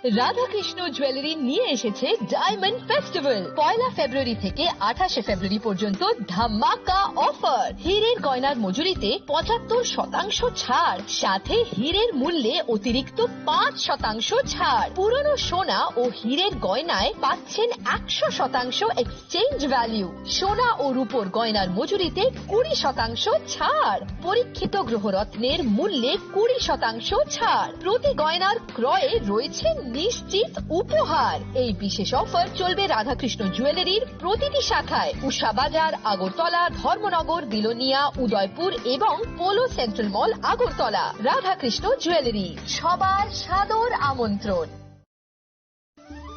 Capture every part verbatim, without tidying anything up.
রাধাকৃষ্ণ জুয়েলারি নিয়ে এসেছে diamond festival. পয়লা ফেব্রুয়ারি থেকে আঠাশে ফেব্রুয়ারি পর্যন্ত ধামাকা অফার। হীরের গয়নার মজুরিতে পঁচাত্তর শতাংশ ছাড়, সাথে হীরের মূল্যে অতিরিক্ত পাঁচ শতাংশ ছাড়। পুরনো সোনা ও হীরের গয়নায় পাচ্ছেন একশো শতাংশ এক্সচেঞ্জ ভ্যালু। সোনা ও রূপোর গয়নার মজুরিতে কুড়ি শতাংশ ছাড়। পরীক্ষিত গ্রহরত্নের মূল্যে কুড়ি শতাংশ ছাড়। প্রতি গয়নার ক্রয়ে রয়েছে নিশ্চিত উপহার। এই বিশেষ অফার চলবে রাধাকৃষ্ণ জুয়েলারির প্রতিটি শাখায়, উষা বাজার, আগরতলা, ধর্মনগর, বিলোনিয়া, উদয়পুর এবং পোলো সেন্ট্রাল মল, আগরতলা। রাধাকৃষ্ণ জুয়েলারি, সবার সাদর আমন্ত্রণ।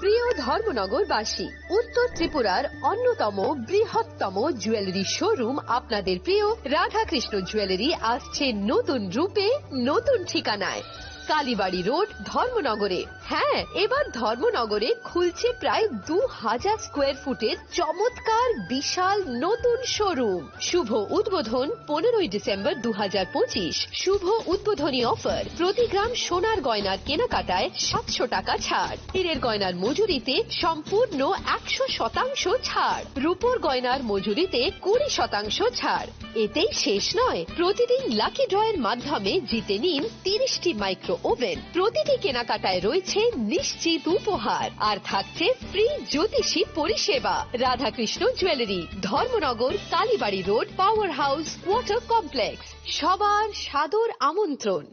প্রিয় ধর্মনগরবাসী, উত্তর ত্রিপুরার অন্যতম বৃহত্তম জুয়েলারি শোরুম আপনাদের প্রিয় রাধাকৃষ্ণ জুয়েলারি আসছে নতুন রূপে, নতুন ঠিকানায়। কালীবাড়ি রোড, ধর্মনগরে। হ্যাঁ, এবার ধর্মনগরে খুলছে প্রায় দু হাজার স্কোয়ার ফুটের চমৎকার বিশাল নতুন শোরুম। শুভ উদ্বোধন পনেরোই ডিসেম্বর দু হাজার পঁচিশ। শুভ উদ্বোধনী অফার, প্রতি গ্রাম সোনার গয়নার কেনাকাটায় সাতশো টাকা ছাড়, হীরের গয়নার মজুরিতে সম্পূর্ণ একশো শতাংশ ছাড়, রূপোর গয়নার মজুরিতে কুড়ি শতাংশ ছাড়। এতেই শেষ নয়, প্রতিদিন লাকি ড্রয়ের মাধ্যমে জিতে নিন তিরিশটি মাইক্রো ওভেন। প্রতিটি কেনাকাটায় রয়েছে নিশ্চিত উপহার, আর থাকছে ফ্রি জ্যোতিষী পরিষেবা। Radhakrishna jewellery, Dharmanagar, Kalibari road, power house, water complex. সবার সাদর আমন্ত্রণ।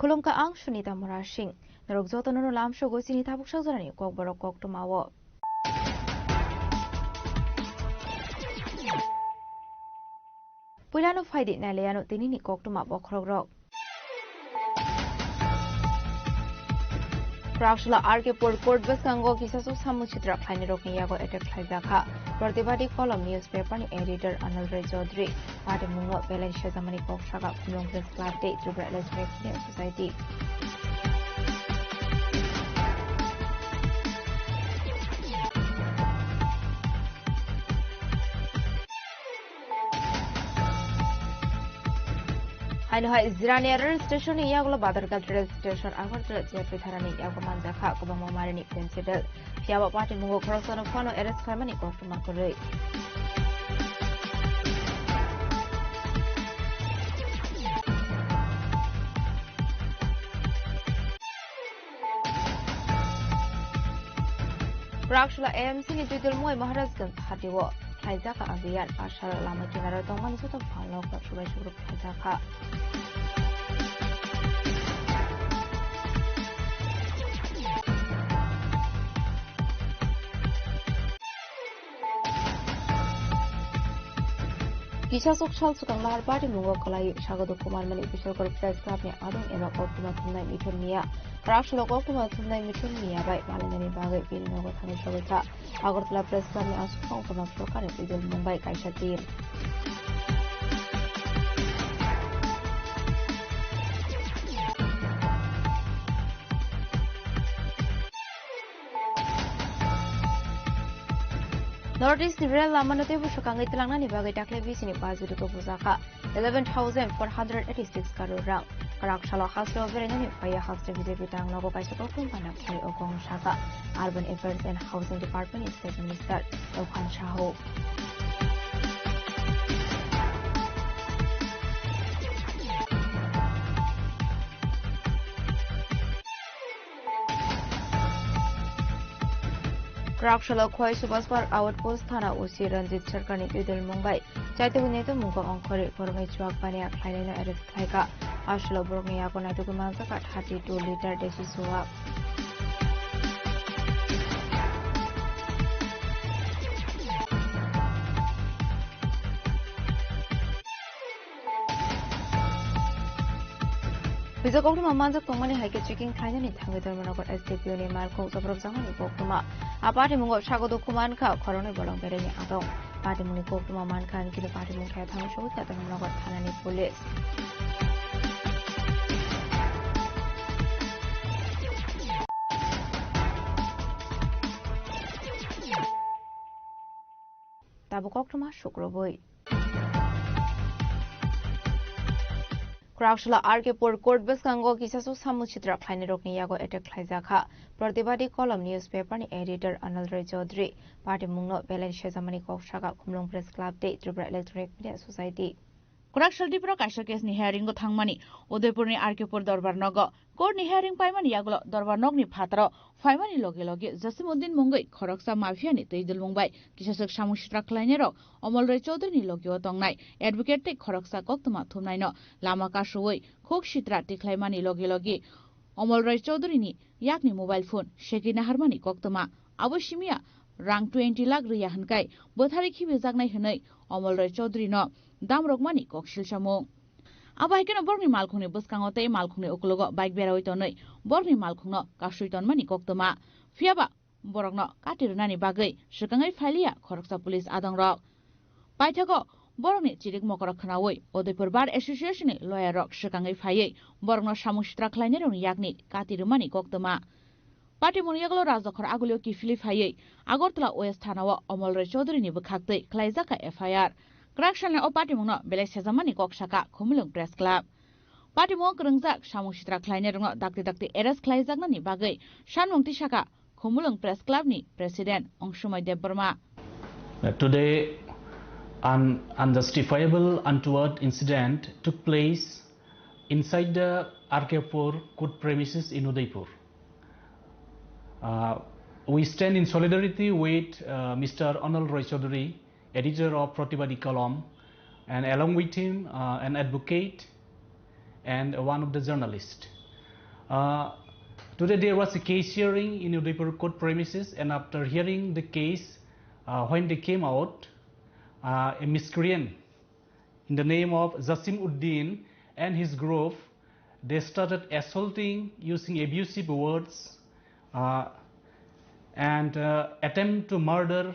Khulumkha, ang Sunita Murasing. Norok jotono no lamsogo chini tabuk sajorani kokborok koktwmao. Puilano phaidi nailaiano tinini koktwma bokhorokrok. Kwraksula R K Pur court bwskango kisasuk samung sitra khlainai rokni yago attack khlaijakha. Pratibadi Kolom newspaper ni editor Anil Rai Chaudhary patimungo belai sejamani kok saka Khumulwng Press Club tei Tripura L S F Society. Haino hai Jirania rail station ni yagulo Badharghat rail station Agartala J P Dharani yago manjakha kwbangma marini incident. Phiya bo patimungo khoroksano phano arrest khlaimani koktwma kwrwi. Kwraksula A M C ni Dwitul Moi Maharajganj hatio khlaijak abhiyan, asal lama kinaro tongmani joto phalno subai sugruk khlaijakha. Kisa sok sal swkang Lahar patimungo kwlai sagado Kumar Mani Biswakar Press Club ni adong eba koktwma thumnai Mithun Miya. Kwraksalo koktwma thumnai Mithun Miya bai malainani bagwi bini nogo thangwi sogwi kha. Agartala Press Club ni aswk koktwma phuru kane Dwitul Moi bai kaisa team. North East ni rail lama no teibo swkangwi tlangnani bagwi dakhli bisini budget o bujakha eleven thousand four hundred eighty six crore rang. Kwraksalo hasteo berainani phaiya haste B J P tang nogo kaisa koktwma nang khlai o kong saka Urban Affairs and Housing Department ni State Minister Rokhan Sahu. Raksalo Khowai Subhash Park Outpost Thana O C Ranjit Sarkarni twidulmung bai chaitugwi naitukmungo ongkhorwi borokni chuak baniya khlainaino arrest khlaikha. Aswklo borokni yago naitugwi manjakha thirty two litre desi suwak. Bijak koktwma manjak tongmani hai khe checking khlainani thangwi Dharmanagar S D P O ni malkhung chopropjakmani koktwma. A patimungo sago dukhu mankha khoroknwi bolong beraini adong. Patimungni koktwma mankha hwn khe patimung thaya thangwi sogwi kha Dharmanagar thanani police. Tabuk koktwma sukrubwi. Kwraksala R K Pur court bwskango kisaswk samung sitra khlainairokni yago attack khlaijakha. Pratibadi Kolom newspaper ni editor Anal Rai Chaudhary patimungno belai sejamani kok saka Khumulwng Press Club tei Tripura Electronic Media Society. Kwraksal Tripura kaisa case ni hearing o thangmani Udaipur ni R K Pur Dorbar Nogo. Court ni hearing paimani yagulo Dorbar Nokni phataro phaimani loge loge Jasimuddin mungwi khoroksa mafia ni twi dulmung bai kisaswk samung sitra khlainairok Omol Roy Chaudhary ni loge o tongnai advocate tei khoroksa koktwma thumnaino lama kasuwi khuk sitra tikhlaimani loge loge Omol Roy Chaudhary ni yakni mobile phone segwi naharmani koktwma. Abo simiya rang twenty lakh rwya hwnkhai bwtharwi khibijaknai hwnwi Omol Roy Chaudhary no damrokmani koksil samung. Abo hai kheno borokni malkhungni bwskango tei malkhungni ukologo bike berawi tonwi borokni malkhungno kasui tonmani koktwma. Phiyaba borokno kati rwnani bagwi swkangwi phailiya khoroksa police adongrok. Paithago borokni chirik mokorok khwnawi Udaipur Bar Association ni lawyer rok swkangwi phaiwi borokno samung sitra khlainairokni yakni kati rwmani koktwma. Patimungni yagulo Rajdokhor agulio kiphilwi phaiwi Agartala West Thana o Omol Roy Chaudhary ni bwkhaktwi khlaijakha F I R. Kwraksalni o patimungno belai sejamani kok saka Khumulwng Press Club. Patimungo kwrwngjak samung sitra khlainairokno dakti dakti arrest khlaijaknani bagwi sanmung tisaka Khumulwng Press Club ni President Ongsumai Debbarma. Uh, today, an unjustifiable, untoward incident took place inside the R K four court premises in Udaipur. Uh, we stand in solidarity with, uh, Mister Anal Roy Chaudhary, editor of Pratibadi Kolom, and along with him, uh, an advocate and one of the journalists. Uh, today there was a case hearing in Udaipur court premises, and after hearing the case, uh, when they came out, uh, a miscreant in the name of Jasim Uddin and his group, they started assaulting using abusive words, uh, and, uh, attempt to murder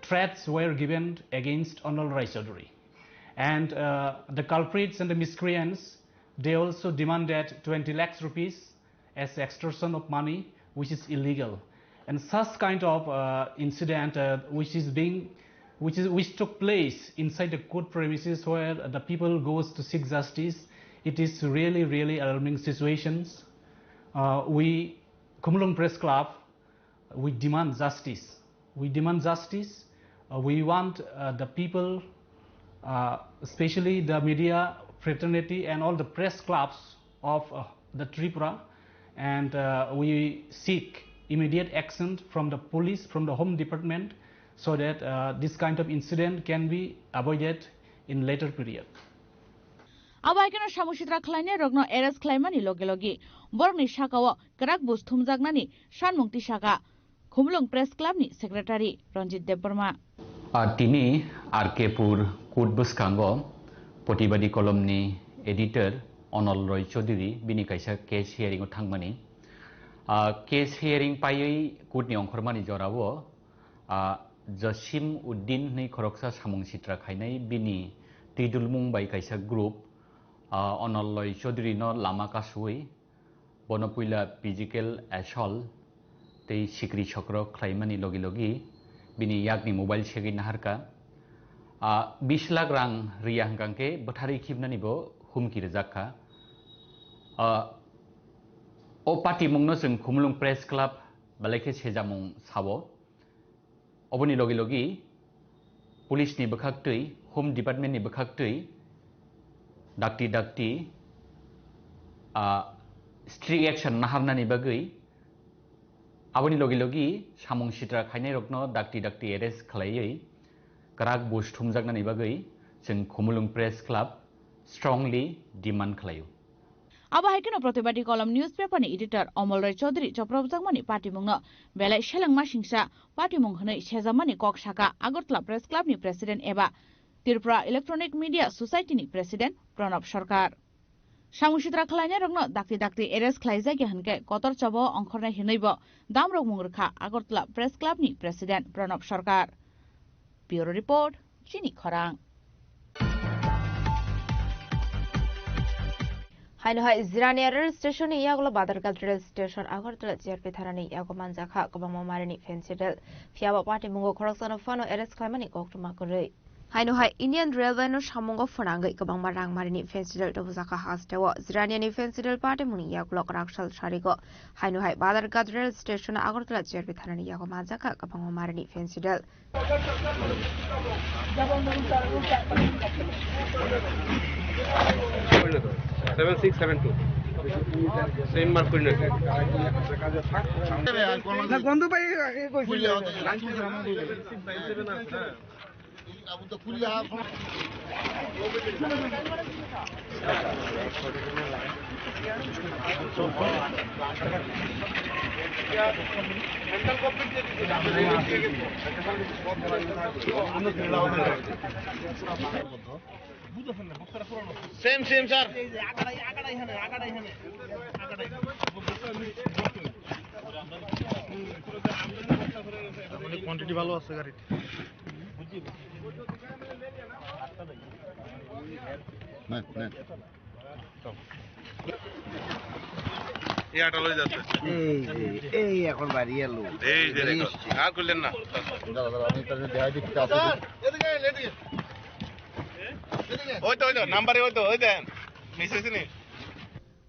threats were given against Anal Roy Chaudhary. And, uh, the culprits and the miscreants, they also demanded twenty lakhs rupees as extortion of money, which is illegal. And such kind of, uh, incident, uh, which is being, which is, which took place inside the court premises where the people goes to seek justice, it is really, really alarming situations. Uh, we, Khumulwng Press Club, we demand justice. We demand justice. Uh, we want, uh, the people, uh, especially the media fraternity and all the press clubs of, uh, the Tripura, and, uh, we seek immediate action from the police, from the Home Department, so that, uh, this kind of incident can be avoided in later period. Abo hai kheno samung sitra khlainairokno arrest khlaimani loge loge borokni sakao kwrak buj thumjaknani sanmung tisaka Khumulwng Press Club ni Secretary Ranjit Debbarma. A, tini R K Pur court bwskango Pratibadi Kolom ni editor Onol Roy Chaudhary bini kaisa case hearing o thangmani. A, case hearing paiwi court ni ongkhormani jorao, a, Jasim Uddin hwnwi khoroksa samung sitra khainai bini twidulmung bai kaisa group, a, Onol Roy Chaudhary no lama kasuwi bono puila physical assault tei sikri sokro khlaimani logi logi bini yakni mobile segwi naharkha. A, bish lakh rang riya hwnkha khe bwtharwi khibnani bo humki rwjak kha. A, o patimungno chwng Khumulwng Press Club belai khe sejamung sao. Oboni logi logi police ni bwkhaktwi, Home Department ni bwkhaktwi dakti dakti, ah, strict action naharnani bagwi Aboni logi logi samung sitra khainairokno dakti dakti arrest khlaiwi kwrak buj thumjaknani bagwi chwng Khumulwng Press Club strongly demand khlaio. Abo hai kheno Pratibadi Kolom newspaper ni editor Omol Roy Chaudhary chopropjakmani patimungno belai selengma singsa patimung hwnwi sejamani kok saka Agartala Press Club ni president eba Tripura Electronic Media Society ni president Pranab Sarkar. Samung sitra khlainairokno dakti dakti arrest khlaijak ya hwnkhe kotor chobao ongkhornai hwnwibo damrok mung rwkha Agartala Press Club ni president Pranab Sarkar. Bureau report, Chini Khorang. Haino hai Jirania rail station ni yagulo Badarghat rail station Agartala G R P thana ni yago manjakha kwbangma marini fancy rail. Phiya bo party mungo khoroksano phano arrest khlaimani koktwma kwrwi. Haino hai Indian Railway no samungo phwnangwi kwbangma rang marini fancy rail tubujakha hasteo. Jirania ni fancy rail party mungni yagulo kwrak sal sarigo. Haino hai Badarghat rail station Agartala G R P thana ni yago manjakha kwbangma marini fancy rail. Seven six seven two. Same mark করে নেবে। না, গন্ধ পাই, এ, কইছিল। Same same sir. Quantity ভালো আছে গাড়ির। নেন, নেন। এই আটা লই যাচ্ছে। এই যে, এই এখন বাড়ি এলো। এই যে দেখো, আর করলেন না। দাঁড়া, দাঁড়া, আমি তাহলে দেখাই দিচ্ছি, আছে কি? ওই তো, ওই তো, নাম্বারে ওই তো, ওই দেন। মিসেস নি।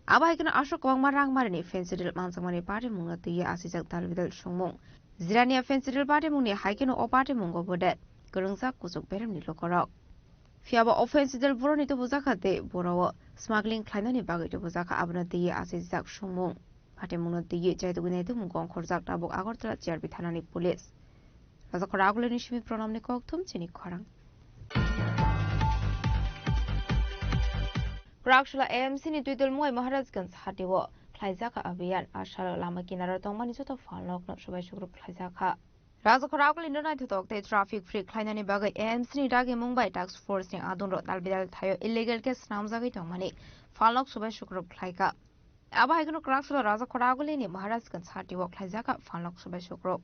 Abo hai kheno aswk kwbangma rang marini fancy rail manjakmani party mungno twiwi asijak dal bidal songmung. Jirania fancy rail party mungni hai kheno o party mungo bo de kwrwngjak kuchuk beremni lukurok. Phiya bo o fancy rail boroni tubujakha tei borao smuggling khlainani bagwi tubujakha, abono twiwi asijak songmung. Party mungno twiwi chaitugwi naitukmung kongkhorjak tabuk Agartala G R P thanani police. Rajakhor Agulini simi Pranamni kokthum chini khorang. Kwraksala A M C ni Twidulmwai Maharajganj hatio khlaijak abhiyan. A salo lama kinaro tongmani joto phalnokno subai sukrub khlaijakha. Rajakhor Agulino naithotok tei traffic free khlainani bagwi A M C ni dagimung bai task force ni adongrok dalbidal thaio illegal case swnamjagwi tongmani phalnok subai sukrub khlaikha. Abo hai kheno kwraksalo Rajakhor Agulini Maharajganj hatio khlaijakha phalnok subai sukrub.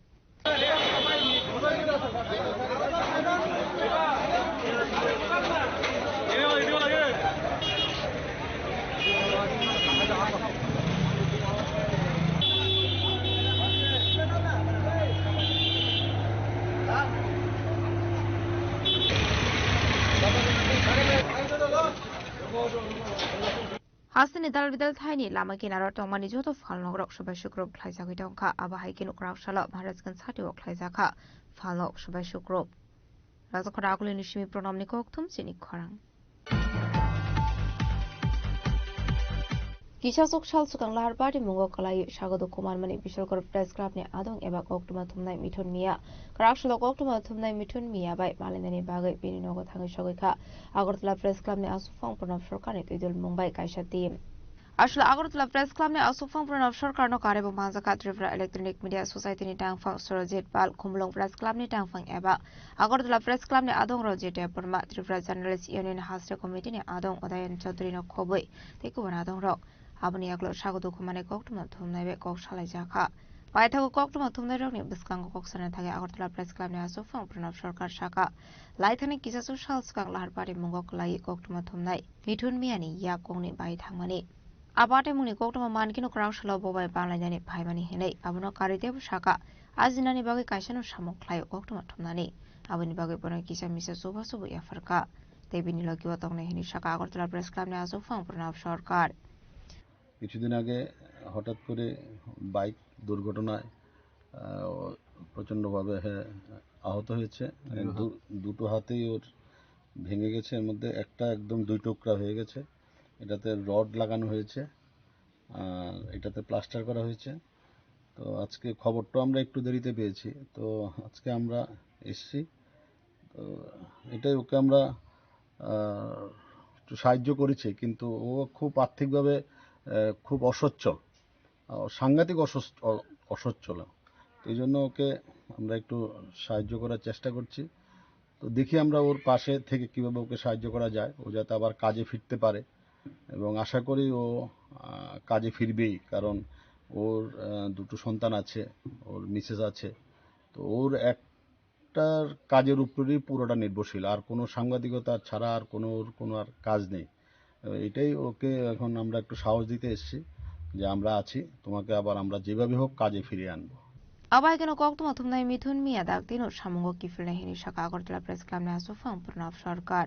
Hasteni dalbidal thaini lama kinaro tongmani joto phalnokrok subai sukrub khlaijagwi tongkha. Abo hai kheno kwraksalo Maharajganj hatio khlaijakha phalnok subai sukrub. Rajakhor Agulini simi Pranamni kokthum chini khorang. Kisa chuk sal swkang lahar party mungo kwlaiwi sagado kumarmani Bishalgarh Press Club ni adong eba koktwma thumnai Mithun Miya. Kwraksalo koktwma thumnai Mithun Miya bai malainani bagwi bini nogo thangwi sogwi kha. Agartala Press Club ni aswk phang Pranab Sarkar ni twidulmung bai kaisa team. Aswk Agartala Press Club ni aswk phang Pranab Sarkar no karwi bo manjakha Tripura Electronic Media Society ni tangphang Surajit Pal, Khumulwng Press Club ni tangphang eba Agartala Press Club ni adong Ranjit Debbarma, Tripura Journalist Union Hasra Committee ni adong Udayan Chaudhary no khobwi tei kubun adong rok. Aboni yagulo sagado kumarmani koktwma thumnai bai kok salaijakha. Paithago koktwma thumnairokni bwskango kok sana thangwi Agartala Press Club ni aswk phang Pranab Sarkar sakha, laithani kisa chuk sal swkang lahar party mungo kwlaiwi koktwma thumnai Mithun Miyani yak kokni bai thangmani. A party mungni koktwma mankhe no kwraksalo bo bai banglainani phaimani hinwi abono karwi teibo sakha, ajinani bagwi kaisano samung khlaio koktwma thumnani, aboni bagwi bono kisa misa chubachu bo yapharkha tei bini logio tongnai hinwi sakha Agartala Press Club ni aswk phang Pranab Sarkar. কিছুদিন আগে হঠাৎ করে বাইক দুর্ঘটনায়, আহ, প্রচণ্ডভাবে হে আহত হয়েছে। দু-, দুটো হাতেই ওর ভেঙে গেছে, এর মধ্যে একটা একদম দুই টুকরা হয়ে গেছে। এটাতে রড লাগানো হয়েছে, আর এটাতে প্লাস্টার করা হয়েছে। তো আজকে খবরটা আমরা একটু দেরিতে পেয়েছি। তো আজকে আমরা এসছি। তো এটাই ওকে আমরা, আহ, একটু সাহায্য করেছি, কিন্তু ও খুব আর্থিকভাবে, আহ, খুব অসচ্ছল, আহ, সাংঘাতিক অসচ্ছ-, অ-, অসচ্ছল। তো এই জন্য ওকে আমরা একটু সাহায্য করার চেষ্টা করছি। তো দেখি আমরা ওর পাশে থেকে কিভাবে ওকে সাহায্য করা যায়, ও যাতে আবার কাজে ফিরতে পারে। এবং আশা করি ও, আহ, কাজে ফিরবেই, কারণ ওর, আহ, দুটো সন্তান আছে, ওর মিসেস আছে। তো ওর একটার কাজের উপরেই পুরোটা নির্ভরশীল, আর কোনো সাংবাদিকতা ছাড়া আর কোনো, ওর কোনো আর কাজ নেই। এটাই ওকে এখন আমরা একটু সাহস দিতে এসেছি যে আমরা আছি, তোমাকে আবার আমরা যেভাবে হোক কাজে ফিরিয়ে আনবো। Abo hai kheno koktwma thumnai Mithun Miya dak tino samungo kiphilnai hwnwi saka Agartala Press Club ni aswk phang Pranab Sarkar.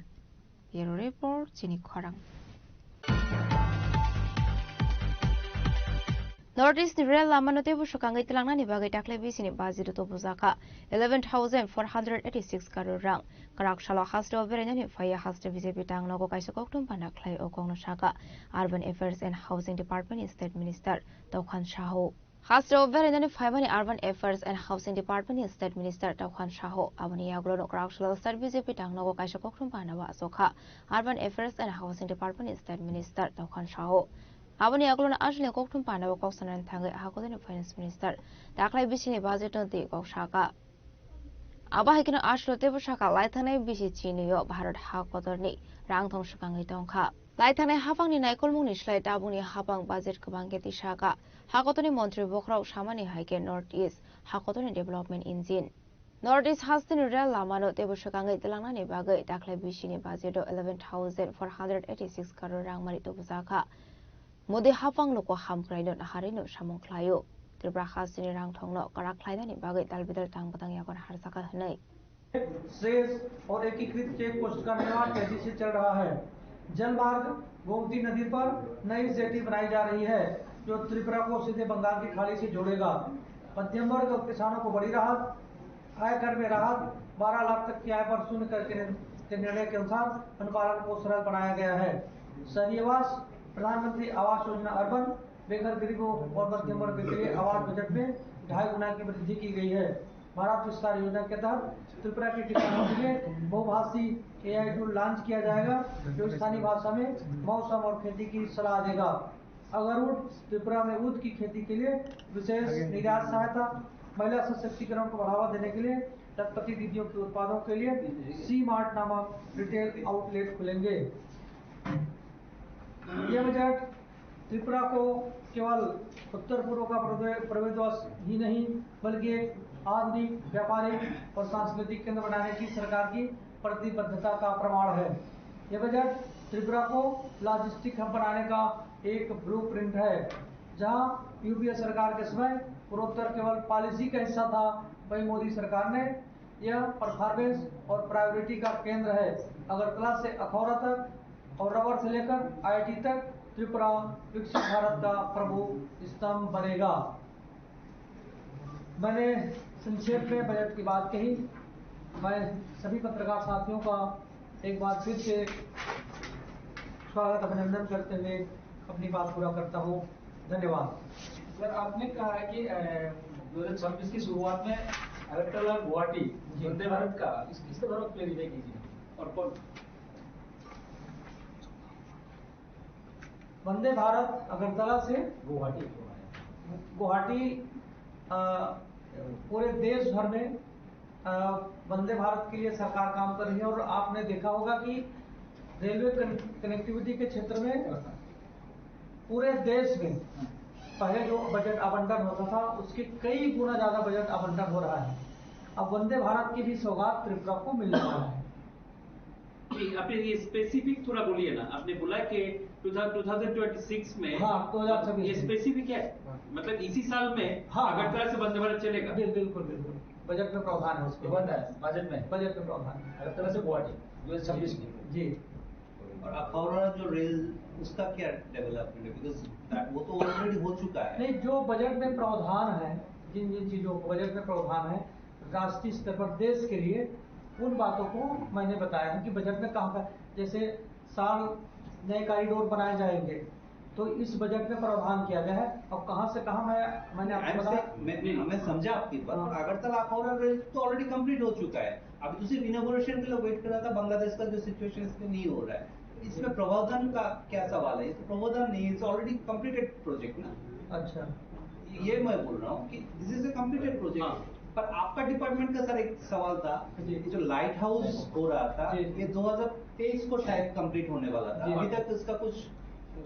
Bureau Report, chini khorang. North East ni rel lama no teibo swkangwi tlangnani bagwi daklai bisini budget o tubujak kha eleven thousand four hundred eighty six crore rang. Kwrak salo hasteo berainani phaiya haste B J P tang nogo kaisa kokthum bana khlai o kokno saka Urban Affairs and Housing Department ni State Minister Tokhan Sahu. Hasteo berainani phaimani Urban Affairs and Housing Department ni State Minister Tokhan Sahu. Aboni yagulo no kwrak salo State B J P tang nogo kaisa kokthum bana o achukha Urban Affairs and Housing Department ni State Minister Tokhan Sahu. Aboni yagulo no aswkni kokthum bana o kok sanani thangwi hakodani Finance Minister daklai bisini budget no twi kok saka. Abo hai kheno aswk teibo saka laithanai bisi chinio Bharat ha kotorni rang thong swkangwi tongkha. Laithanai haphangni naikolmungni slai tabukni haphang budget kwbang khe tisaka. Ha kotorni montri bokhorok samani hai khe North East ha kotorni development engine. North East hasteni rel lamano teibo swkangwi tlangnani bagwi daklai bisini budget o eleven thousand four hundred eighty six crore rang mari tubujakha. Modi haphang luku hamkraino naharino samung khlaio. Tripura hasteni rang thongno kwrak khlainani bagwi dalbidal tang bwtang yagon harjaka hwnwi. शेष और एकीकृत check post का निर्माण तेजी से चल रहा है। जलमार्ग, गोमती नदी पर नई जेटी बनाई जा रही है, जो त्रिपुरा को सीधे बंगाल की खाड़ी से जोड़ेगा। मध्यम वर्ग और किसानों को बड़ी राहत। आयकर में राहत, बारह लाख तक की आय पर शून्य कर के निर-, के निर्णय के अनुसार अनुपालन को सरल बनाया गया है। शहरी आवास, प्रधानमंत्री आवास योजना अर्बन, बेघर गरीबों और मध्यम वर्ग के लिए आवास बजट में ढाई गुना की वृद्धि की गई है। भारत विस्तार योजना के तहत त्रिपुरा के किसानों के लिए बहुभाषी A I tool launch किया जाएगा, जो स्थानीय भाषा में मौसम और खेती की सलाह देगा। अगरवुड, त्रिपुरा में ऊद की खेती के लिए विशेष निर्यात सहायता, महिला सशक्तिकरण को बढ़ावा देने के लिए लखपति दीदियों के उत्पादों के लिए सी मार्ट नामक रिटेल आउटलेट खुलेंगे। यह बजट त्रिपुरा को केवल उत्तर पूर्व का प्रवे-, प्रवेश द्वार ही नहीं, बल्कि एक आधुनिक व्यापारिक और सांस्कृतिक केंद्र बनाने की सरकार की प्रतिबद्धता का प्रमाण है। यह बजट त्रिपुरा को लॉजिस्टिक हब बनाने का एक ब्लूप्रिंट है। जहां यूपीए सरकार के समय पूर्वोत्तर केवल पॉलिसी का हिस्सा था, वहीं मोदी सरकार ने यह परफॉर्मेंस और प्रायोरिटी का केंद्र है। अगरतला से अखौरा तक और रबर से लेकर आईआईटी तक त्रिपुरा विकसित भारत का प्रभु स्तंभ बनेगा। मैंने संक्षेप में बजट की बात कही। मैं सभी पत्रकार साथियों का एक बार फिर से स्वागत, अभिनंदन करते हुए अपनी बात पूरा करता हूँ। धन्यवाद। सर, आपने कहा कि, अ, दो हज़ार छब्बीस की शुरुआत में अगरतला गुवाहाटी जी। वंदे भारत का, इस, इसके तरफ पे रिले कीजिए। और कौन? वंदे भारत अगरतला से गुवाहाटी। गुवाहाटी, अ, पूरे देश भर में, अ, वंदे भारत के लिए सरकार काम कर रही है और आपने देखा होगा कि रेलवे कन-, कनेक्टिविटी के क्षेत्र में पूरे देश में पहले जो बजट आवंटन होता था, उसके कई गुना ज्यादा बजट आवंटन हो रहा है। अब वंदे भारत की भी सौगात त्रिपुरा को मिलने वाला है। जी, आपने ये स्पेसिफिक थोड़ा बोलिए ना। आपने बोला कि two thousand, two thousand twenty six में हाँ, दो हज़ार छब्बीस ये में। स्पेसिफिक है? हाँ। मतलब इसी साल में हाँ, हाँ। अगरतला से वंदे भारत चलेगा? बिल-, बिल्कुल, बिल्कुल। बजट में प्रावधान है उसके। बजट में? बजट में प्रावधान है। अगरतला से गुवाहाटी, दो हज़ार छब्बीस में। जी। और अखौरा जो रेल, उसका क्या डेवलपमेंट है? Because that, वो तो ऑलरेडी हो चुका है। नहीं, जो बजट में प्रावधान है, जिन जिन चीजों को बजट में प्रावधान है, राष्ट्रीय स्तर पर देश के लिए, उन बातों को मैंने बताया है कि बजट में कहाँ का, जैसे साल नए कॉरिडोर बनाए जाएंगे, तो इस बजट में प्रावधान किया गया है। अब कहाँ से कहाँ मैं, मैंने आपको बताया। मैं, नहीं, मैं समझा आपकी बात। हाँ। अगरतला हावड़ा रेल तो ऑलरेडी कंप्लीट हो चुका है, अभी तो सिर्फ इनॉग्रेशन के लिए वेट कर रहा था। बांग्लादेश का जो सिचुएशन, इसमें नहीं हो रहा है, इसमें प्रावधान का क्या सवाल है? ये तो प्रावधान नहीं है, इट्स ऑलरेडी कंप्लीटेड प्रोजेक्ट ना। अच्छा। ये मैं बोल रहा हूँ कि this is a completed project. हाँ। पर आपका डिपार्टमेंट का, सर, एक सवाल था, जी। ये जो लाइट हाउस हो रहा था, जी। ये दो हज़ार तेईस को शायद कंप्लीट होने वाला था, जी। अभी तक इसका कुछ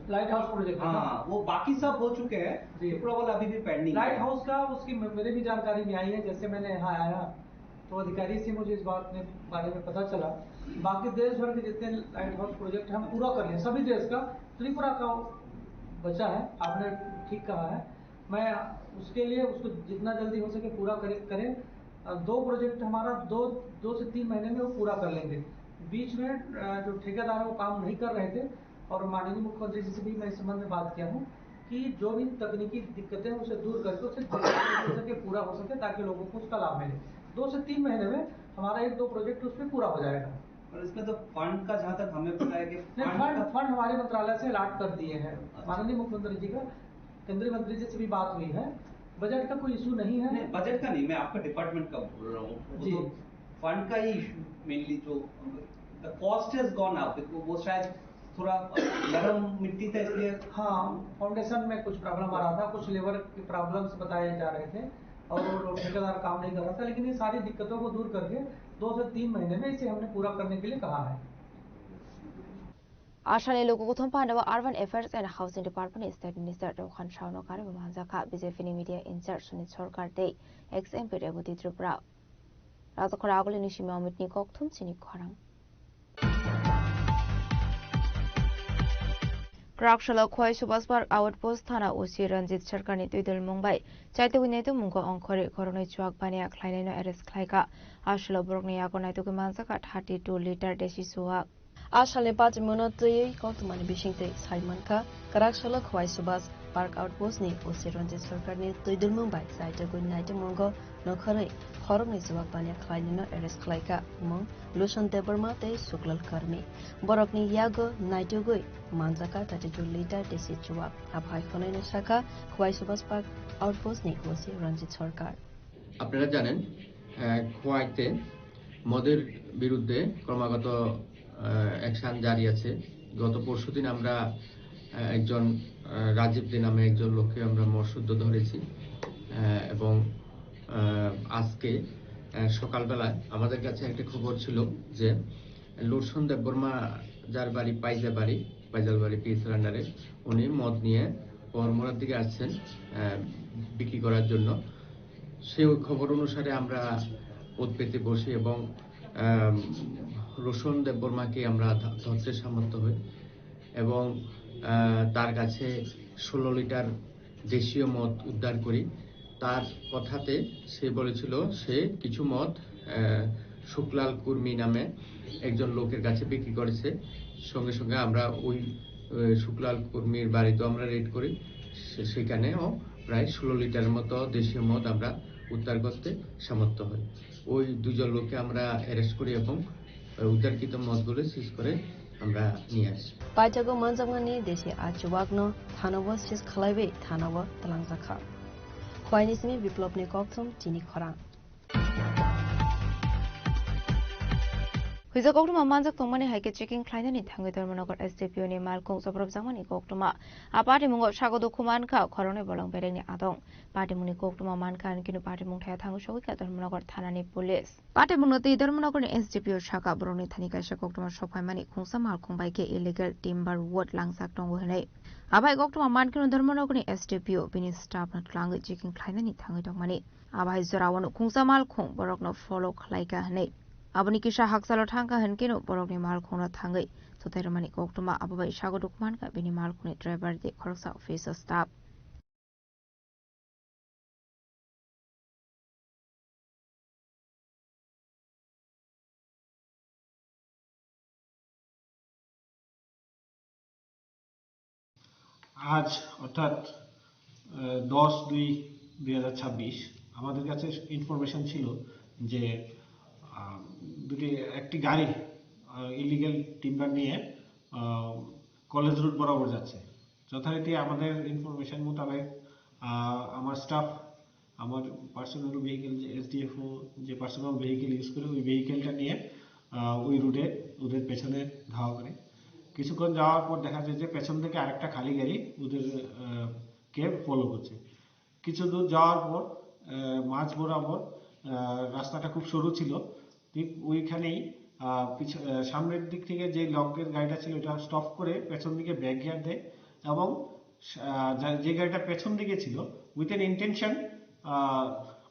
लाइट हाउस प्रोजेक्ट है ना? हाँ, वो बाकी सब हो चुके हैं, जी। सुपरा वाला अभी भी पेंडिंग है। लाइट हाउस का उसकी मे-, मेरे भी जानकारी में आई है, जैसे मैंने यहाँ आया तो अधिकारी से मुझे इस बात में, बारे में पता चला। बाकी देश भर के जितने लाइट हाउस प्रोजेक्ट हैं, हम पूरा कर लें, सभी देश का। त्रिपुरा का बचा है, आपने ठीक कहा है। मैं उसके लिए उसको जितना जल्दी हो सके पूरा करे, करें। अ, दो प्रोजेक्ट हमारा दो, दो से तीन महीने में वो पूरा कर लेंगे। बीच में, अ, जो ठेकेदार है, वो काम नहीं कर रहे थे और माननीय मुख्यमंत्री जी से भी मैं इस संबंध में बात किया हूँ कि जो भी तकनीकी दिक्कतें हैं, उसे दूर करके उसे जल्दी से पूरा हो सके, ताकि लोगों को उसका लाभ मिले। दो से तीन महीने में हमारा एक दो प्रोजेक्ट उसमें पूरा हो जाएगा। और इसमें तो फंड का, जहाँ तक हमें पता है कि नहीं, फंड फंड, का फंड हमारे मंत्रालय से अलॉट कर दिए हैं। अच्छा। माननीय मुख्यमंत्री जी का, केंद्रीय मंत्री जी से भी बात हुई है, बजट का कोई इशू नहीं है। नहीं, बजट का नहीं, मैं आपका डिपार्टमेंट का बोल रहा हूँ। वो जी। तो फंड का ही इशू मेनली, जो the cost has gone up, वो शायद थोड़ा नरम मिट्टी था, इसलिए। हाँ, फाउंडेशन में कुछ प्रॉब्लम आ रहा था, कुछ लेबर के प्रॉब्लम्स बताए जा रहे थे और वो लोग, ठेकेदार काम नहीं कर रहा था, लेकिन ये सारी दिक्कतों को दूर करके दो से तीन महीने में इसे हमने पूरा करने के लिए कहा है। Asani luku kuthum pandao Urban Affairs and Housing Department ni State Minister Rukhan Shaono kariwi manjakha B J P ni media in charge Sunit Sarkar tei ex M P Rebati Tripura. Rajakhora agulini simi Amit ni kokthum chini khorang. Kraksalo Khwai Subhash Park Outpost Thana O C Ranjit Sarkar ni twidulmung bai chaitugwi naitukmungo ongkhorwi khoroknwi chuak baniya khlainaino arrest khlaikha. Aswklo borokni yago naitugwi manjakha thirty two litre desi chuak. A salni pachimungno twiwi koktwmani bisingtwi sai mankha, Kraksalo Khwai Subhash Park Outpost ni O C Ranjit Sarkar ni twidulmung bai chaitugwi naitukmungo nongkhorwi khoroknwi chuak baniya khlainaino arrest khlaikha, mung Luson Debbarma tei Suklal Karmi. Borokni yago naitugwi manjakha thirty two litre desi chuak. Aphai hwnwi sakha Khwai Subhash Park Outpost ni O C Ranjit Sarkar. আপনারা জানেন, আহ, খোয়াইতে মদের বিরুদ্ধে ক্রমাগত, আহ, অ্যাকশন জারি আছে। গত পরশুদিন আমরা, আহ, একজন, আহ, রাজীব দে নামে একজন লোককে আমরা মদশুদ্ধ ধরেছি, আহ, এবং, আহ, আজকে, আহ, সকালবেলায় আমাদের কাছে একটা খবর ছিল যে লোরসন দেববর্মা, যার বাড়ি পাইজাবাড়ি, পাইজালবাড়ি পিএসের আন্ডারে, উনি মদ নিয়ে পরমুরার দিকে আসছেন, আহ, বিক্রি করার জন্য। সেই খবর অনুসারে আমরা পথ পেতে বসি এবং, আহ, রোশন দেববর্মাকে আমরা ধ-, ধরতে সামর্থ্য হই এবং, আহ, তার কাছে ষোলো লিটার দেশীয় মদ উদ্ধার করি। তার কথাতে সে বলেছিল সে কিছু মদ, আহ, শুকলাল কুর্মী নামে একজন লোকের কাছে বিক্রি করেছে। সঙ্গে সঙ্গে আমরা ওই, আহ, শুকলাল কুর্মীর বাড়িতেও আমরা রেড করি। সে-, সেখানেও প্রায় ষোলো লিটারের মতো দেশীয় মদ আমরা উদ্ধার করতে সামর্থ্য হই। ওই দুজন লোককে আমরা অ্যারেস্ট করি এবং, আহ, উদ্ধারকৃত মদগুলো সিজ করে আমরা নিয়ে আসি। Paithago manjakmani desi a chuwakno thanao seize khlaiwi thanao twlangjakha. Khwaini simi Biplopni kokthum chini khorang. Huijak koktwma manjak tongmani hai khe checking khlainani thangwi Dharmanagar S D P O ni malkhung chopropjakmani koktwma. A patimungo sago dukhu mankha khoroknwi bolong berekni adong. Patimungni koktwma mankha, hinkhe no patimung thaya thangwi sogwi kha Dharmanagar thanani police. Patimungno twi Dharmanagarni S D P O sakha borokni thani kaisa koktwma sokphaimani khungsa malkhung bai khe illegal timber wood langjak tongo hwnwi. Abai koktwma mankhe no Dharmanagarni S D P O bini staff no twlangwi checking khlainani thangwi tongmani. Abai jorao no khungsa malkhung borokno follow khlaikha hwnwi. Aboni kisa hakchalo thangkha hinkhe no borokni malkhungno thangwi thutai rwmani koktwma abo bai sago dukhu mankha bini malkhungni driver tei khoroksa office o staff. আজ অর্থাৎ, আহ, দশ দুই দুই হাজার ছাব্বিশ আমাদের কাছে ইনফরমেশন ছিল যে, আহ, দুটি, একটি গাড়ি, আহ, ইলিগ্যাল টিম্বার নিয়ে, আহ, কলেজ রোড বরাবর যাচ্ছে। যথারীতি আমাদের ইনফরমেশন মোতাবেক, আহ, আমার স্টাফ আমার পার্সোনাল ভেহিকেল, যে এসডিএফও যে পার্সোনাল ভেহিকেল ইউজ করে, ওই ভেহিকেলটা নিয়ে, আহ, ওই রুটে ওদের পেছনে ধাওয়া করে। কিছুক্ষণ যাওয়ার পর দেখা যায় যে পেছন থেকে আরেকটা খালি গাড়ি ওদের, আহ, কে ফলো করছে। কিছু দূর যাওয়ার পর, আহ, মাঝ বরাবর, আহ, রাস্তাটা খুব সরু ছিল, ঠিক ওইখানেই, আহ, পিছ-, আহ, সামনের দিক থেকে যে লকের গাড়িটা ছিল, এটা স্টপ করে পেছন দিকে ব্যাক গিয়ার দেয় এবং, আহ, যা-, যে গাড়িটা পেছন দিকে ছিল, with an intention,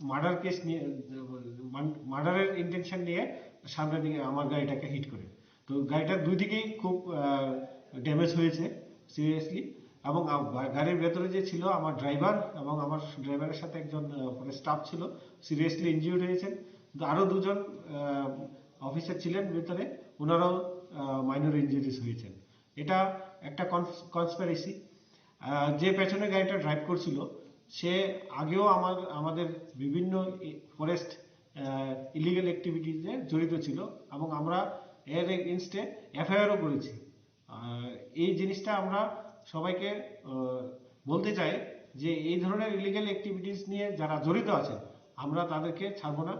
murder case নিয়ে, মার্ডারের ইন্টেনশন নিয়ে সামনের দিকে আমার গাড়িটাকে হিট করে। তো গাড়িটার দুই দিকেই খুব, আহ, ড্যামেজ হয়েছে সিরিয়াসলি। এবং আম-, গা-, গাড়ির ভেতরে যে ছিল আমার ড্রাইভার এবং আমার ড্রাইভারের সাথে একজন, আহ, পরে স্টাফ ছিল, সিরিয়াসলি ইনজিউর্ড হয়েছেন। কিন্তু আরও দুজন, আহ, অফিসার ছিলেন ভেতরে, ওনারাও, আহ, মাইনর ইনজুরিজ হয়েছেন। এটা একটা কনস-, কনস্পিরেসি। আহ, যে পেছনে গাড়িটা ড্রাইভ করছিল, সে আগেও আমার, আমাদের বিভিন্ন ই-, ফরেস্ট, আহ, ইলিগাল অ্যাক্টিভিটিজে জড়িত ছিল এবং আমরা এর এগেইনস্টে এফআইআরও করেছি। আহ, এই জিনিসটা আমরা সবাইকে, আহ, বলতে চাই যে এই ধরনের ইলিগাল অ্যাক্টিভিটিস নিয়ে যারা জড়িত আছেন, আমরা তাদেরকে ছাড়বো না,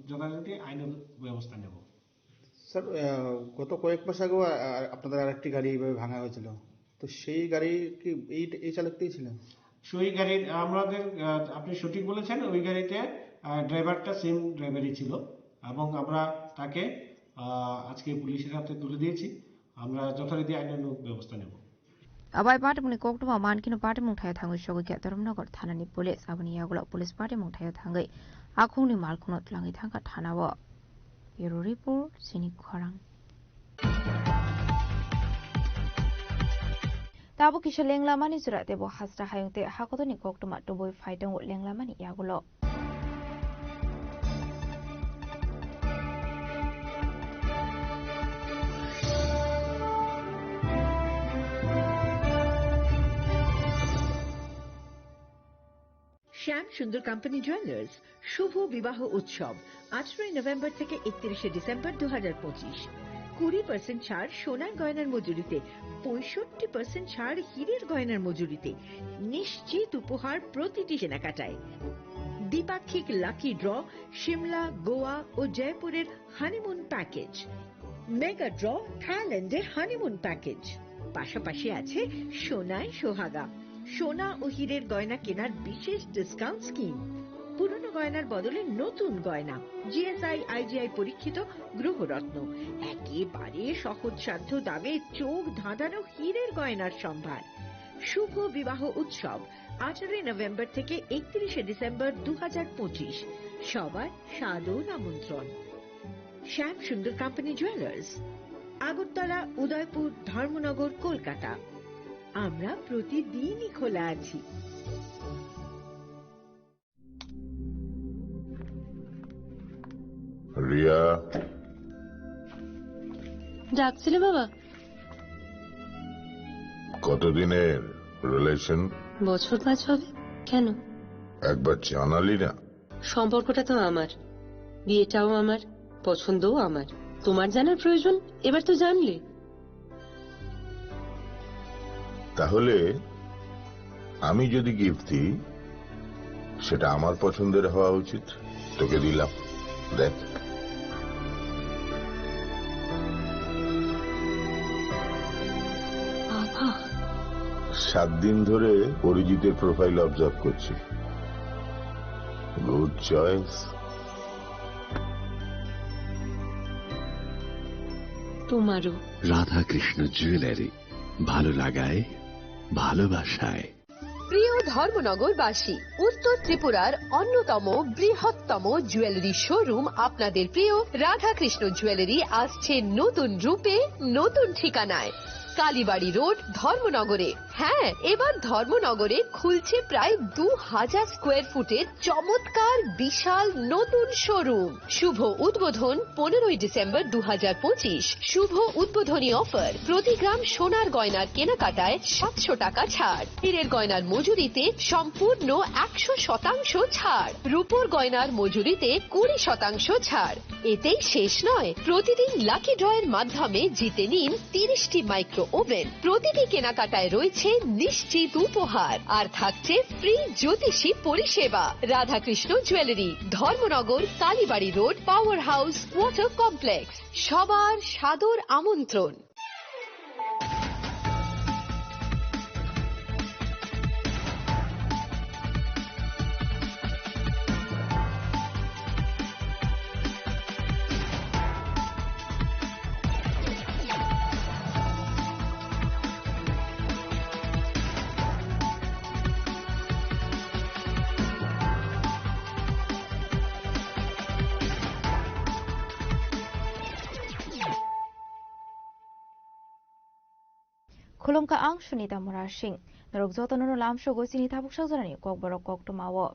যথাযথ আইনের ব্যবস্থা নেব। স্যার, আহ, গত কয়েক মাস আগেও, আহ, আপনাদের আরেকটি গাড়ি এইভাবে ভাঙা হয়েছিল, তো সেই গাড়ি কি এই, এই চালকটাই ছিলেন? সেই গাড়ির আমাদের, আহ, আপনি সঠিক বলেছেন, ওই গাড়িতে, আহ, ড্রাইভারটা সেম ড্রাইভারই ছিল এবং আমরা তাকে, আহ, আজকে পুলিশের হাতে তুলে দিয়েছি। আমরা যথারীতি আইনানুগ ব্যবস্থা নেব। Abai patimungni koktwma mankhe no patimung thaio thangwi sogwi khe Dharmanagar thanani police. Aboni yagulo police patimung thaio thangwi akhungni malkhungno twlangwi thangkha thanao. Bureau report, Chini Khorang. Tabuk kisa lenglamani jora tebo hasra hayung tei hakotorni koktwma tubui phai tongo lenglamani yagulo. শ্যাম সুন্দর company jewellers শুভ বিবাহ উৎসব, আঠারোই নভেম্বর থেকে একত্রিশে ডিসেম্বর দু হাজার পঁচিশ। কুড়ি পার্সেন্ট ছাড় সোনার গয়নার মজুরিতে, পঁয়ষট্টি পার্সেন্ট ছাড় হীরের গয়নার মজুরিতে, নিশ্চিত উপহার প্রতিটি কেনাকাটায়। দ্বিপাক্ষিক লাকি ড্র, সিমলা, গোয়া ও জয়পুরের হানিমুন প্যাকেজ, মেগা ড্র, থাইল্যান্ডে হানিমুন প্যাকেজ। পাশাপাশি আছে সোনায় সোহাগা, সোনা ও হীরের গয়না কেনার বিশেষ ডিসকাউন্ট স্কিম। পুরনো গয়নার বদলে নতুন গয়না, জিএসআই, আইজিআই পরীক্ষিত গ্রহরত্ন, একেবারে সহজসাধ্য দামে চোখ ধাঁধানো হীরের গয়নার সম্ভার। শুভ বিবাহ উৎসব, আঠারোই নভেম্বর থেকে একত্রিশে ডিসেম্বর দু হাজার পঁচিশ। সবার সাদর আমন্ত্রণ। শ্যাম সুন্দর কোম্পানি জুয়েলার্স, আগরতলা, উদয়পুর, ধর্মনগর, কলকাতা। আমরা প্রতিদিনই খোলা আছি। রিয়া। ডাকছিলে বাবা? কতদিনের রিলেশন? বছর পাঁচ হবে। কেন? একবার জানালি না। সম্পর্কটা তো আমার, বিয়েটাও আমার, পছন্দও আমার। তোমার জানার প্রয়োজন, এবার তো জানলে। তাহলে আমি যদি গিফট দিই, সেটা আমার পছন্দের হওয়া উচিত। তোকে দিলাম, দেখ। বাবা। সাত দিন ধরে অরিজিতের প্রোফাইল অবজার্ভ করছি। Good choice. তোমারও। রাধাকৃষ্ণ জুয়েলারি, ভালো লাগায়, ভালোবাসায়। প্রিয় ধর্মনগরবাসী, উত্তর ত্রিপুরার অন্যতম বৃহত্তম জুয়েলারি শোরুম আপনাদের প্রিয় রাধাকৃষ্ণ জুয়েলারি আসছে নতুন রূপে, নতুন ঠিকানায়, কালীবাড়ি রোড, ধর্মনগরে। হ্যাঁ, এবার ধর্মনগরে খুলছে প্রায় দু হাজার স্কোয়ার ফুটের চমৎকার বিশাল নতুন শোরুম। শুভ উদ্বোধন পনেরোই ডিসেম্বর দু হাজার পঁচিশ। শুভ উদ্বোধনী অফার, প্রতি গ্রাম সোনার গয়নার কেনাকাটায় সাতশো টাকা ছাড়, হীরের গয়নার মজুরিতে সম্পূর্ণ একশো শতাংশ ছাড়, রূপোর গয়নার মজুরিতে কুড়ি শতাংশ ছাড়। এতেই শেষ নয়, প্রতিদিন লাকি ড্রয়ের মাধ্যমে জিতে নিন তিরিশটি মাইক্রো ওভেন। প্রতিটি কেনাকাটায় রয়েছে নিশ্চিত উপহার, আর থাকছে ফ্রি জ্যোতিষী পরিষেবা। Radhakrishna jewellery, Dharmanagar, Kalibari road, power house, water complex. সবার সাদর আমন্ত্রণ। Khulumkha, ang Sunita Murasing. Norok jotono no lamsogo chini tabuk sajorani kokborok koktwmao.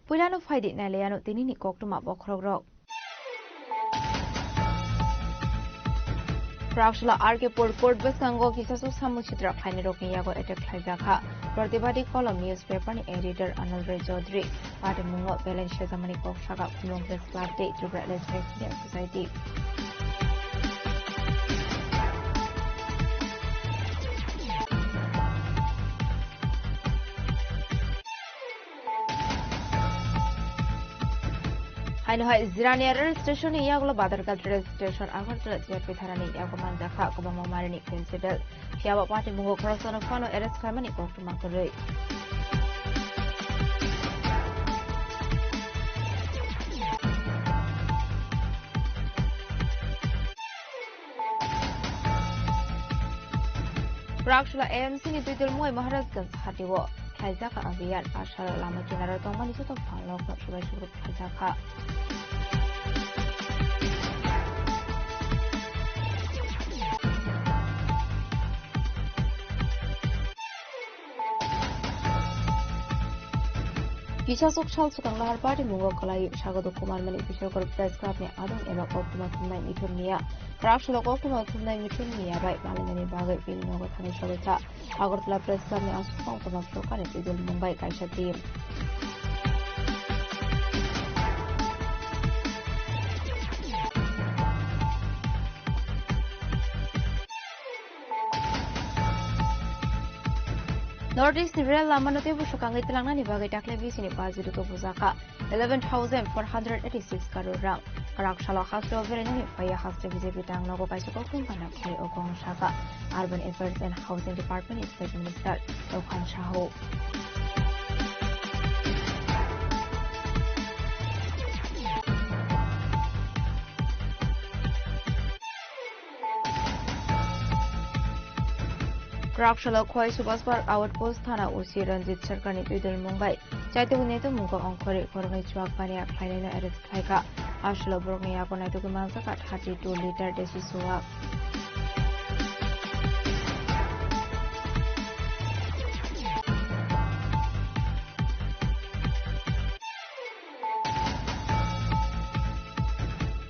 Puilano phaidi nailaiano tinini koktwma bokhorokrok. Prakshala R K Pur Court bwskango kisaswk samung sitra khlainairokni yago attack khlaijakha. Pratibadi Kolom newspaper ni editor Anil Rai Chaudhary patimungo belai sejamani kok saka Khumlwng Press Club tei Tripura L S F Media Society. Haino hai Jirania rail station ni yagulo Badharghat rail station Agartala J P Tharani yago manjakha kwbangma marini principal. Phiya bo patimungo khoroksa no phano arrest khlaimani koktwma kwrwi. Prakshala A M C ni Tuidulmoi Maharajganj hatio khlaijak abhiyan. Asalo lama kinaro tongmani joto phalnokno subai sugruk khlaijakha. Kisa sok sal swkang lahar patimungo kwlai sagodo kumarmani Biswakar Press Club ni adong eba koktwma thumnai Mithun Miya. Prakshala koktwma thumnai Mithun Miya bai malainani bagwi bini nogo thangwi sogwi kha. Agartala Press Club ni aswk koktwma phuru kani Tuidulmoi bai kaisa team. North East ni rail lama no teibo swkangwi tlangnani bagwi dakhli bisini budget o bujakha eleven thousand four hundred eighty six crore rang. Kwrak salo haste o berainani phaiya haste B J P tang nogo kaisa koktwma panda khlai o kong saka Urban Affairs and Housing Department ni State Minister Rokhan Sahu. Kwrak salo Khowai Subhash Park Outpost Thana O C Ranjit Sarkarni Tuidulmoi bai chaitugwi naitukmungo ongkhorwi khoroknwi chuak paniya khlainaino arrest khlaikha. Aswlo borokni yago naitugwi manjakha thirty two litre desi chuak.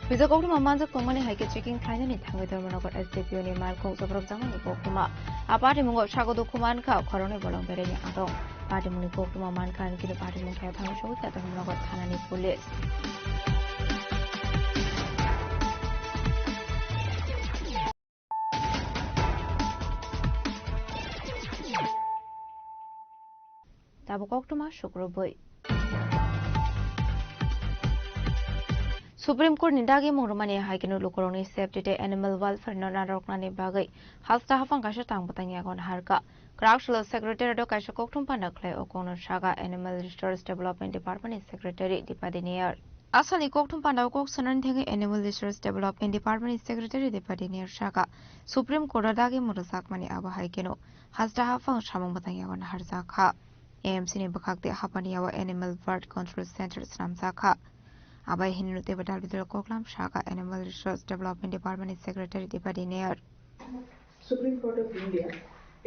Bijak koktwma manjak tongmani hai khe checking khlainani thangwi Dharmanagar S D P O ni malkhung chopropjakmani koktwma. A patimungo sago dukhu mankha khoroknwi bolong beraini adong. Patimungni koktwma mankha hwn khe patimung thaya thangwi sogwi kha Dharmanagar thanani police. Tabuk koktwma sukrubwi. Supreme Court ni dagimung rwmani hai kheno lukurokni safety tei animal welfare no narwknani bagwi hasta haphang kaisa tang bwtang yago naharkha. Kwrak salo Secretariat o kaisa koktwma panda khlai o kokno saka Animal Resource Development Department ni Secretary Dipati Nair. Asalni koktwma panda o kok sanani thangwi Animal Resource Development Department ni Secretary Dipati Nair saka Supreme Court o dagimung rwjakmani abo hai kheno hasta haphang samung bwtang yago naharjak kha. A M C ni bwkhak tei haphani yago Animal Birth Control Center swnamjak kha. Abai hinwi teibo dal bidal koklam saka Animal Resource Development Department ni Secretary Dipati Nair. Supreme court of India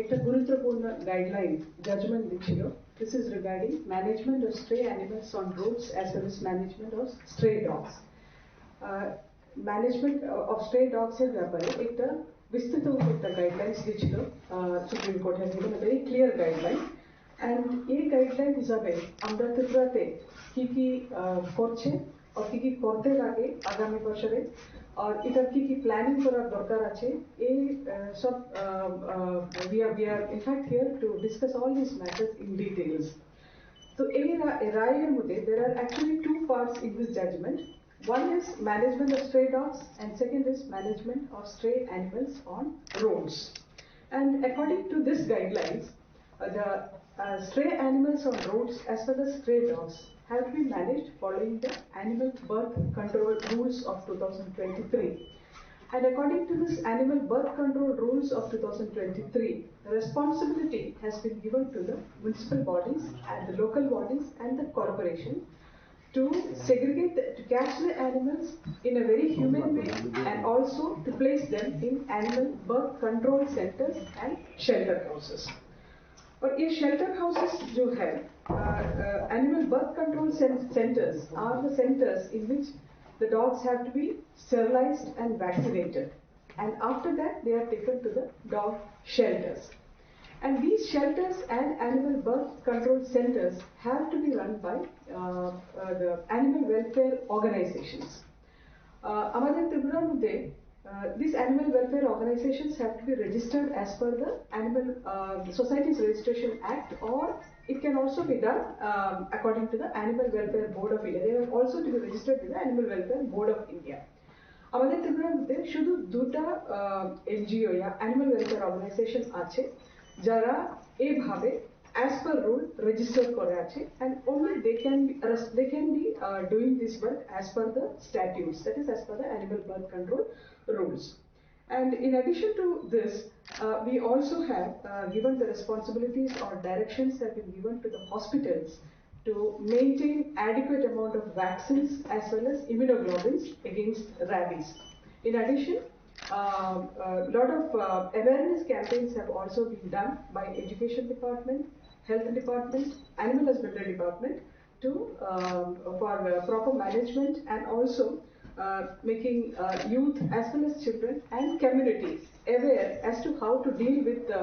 একটা গুরুত্বপূর্ণ guideline judgement দিচ্ছিল। This is regarding management of stray animals on roads as well as management of stray dogs. Management of stray dogs এর ব্যাপারে একটা বিস্তৃত একটা guidelines দিচ্ছিল supreme court has given a very clear guideline. And এই guideline হিসাবে আমরা ত্রিপুরাতে কি কি আহ, করছে আর কি কি করতে লাগে আগামী বছরে, আর এটার কি কি প্ল্যানিং করার দরকার আছে, এই আহ, সব we are we are in fact here to discuss all these matters in details. তো এই রা- রায়ের মধ্যে there are actually two parts in this judgment. One is management of stray dogs and second is management of stray animals on roads. And according to this guidelines, uh, the uh, stray animals on roads as well as stray dogs have to be managed following the animal birth control rules of two thousand twenty-three. And according to this animal birth control rules of two thousand twenty-three, responsibility has been given to the municipal bodies and the local bodies and the corporation to segregate, the, to catch the animals in a very humane way and also to place them in animal birth control centers and shelter houses. और ये shelter houses जो है, animal birth control centers are the centers in which the dogs have to be sterilized and vaccinated, and after that they are taken to the dog shelters. And these shelters and animal birth control centers have to be run by uh, uh, the animal welfare organizations. Uh, আমাদের ত্রিপুরার মধ্যে uh, these animal welfare organizations have to be registered as per the animal uh, societies registration act, or it can also be done um, according to the Animal Welfare Board of India. They have also to be registered with the Animal Welfare Board of India. আমাদের ত্রিপুরার মধ্যে শুধু দুটা এনজিও বা animal welfare organisation আছে যারা এইভাবে as per rule register করে আছে, and only they can be they can be uh, doing this work as per the statutes, that is as per the animal birth control rules. And in addition to this, uh, we also have uh, given the responsibilities or directions have been given to the hospitals to maintain adequate amount of vaccines as well as immunoglobulins against rabies. In addition, uh, a lot of uh, awareness campaigns have also been done by education department, health department, animal husbandry department to um, for uh, proper management and also uh, making uh, youth as well as children and community aware as to how to deal with uh,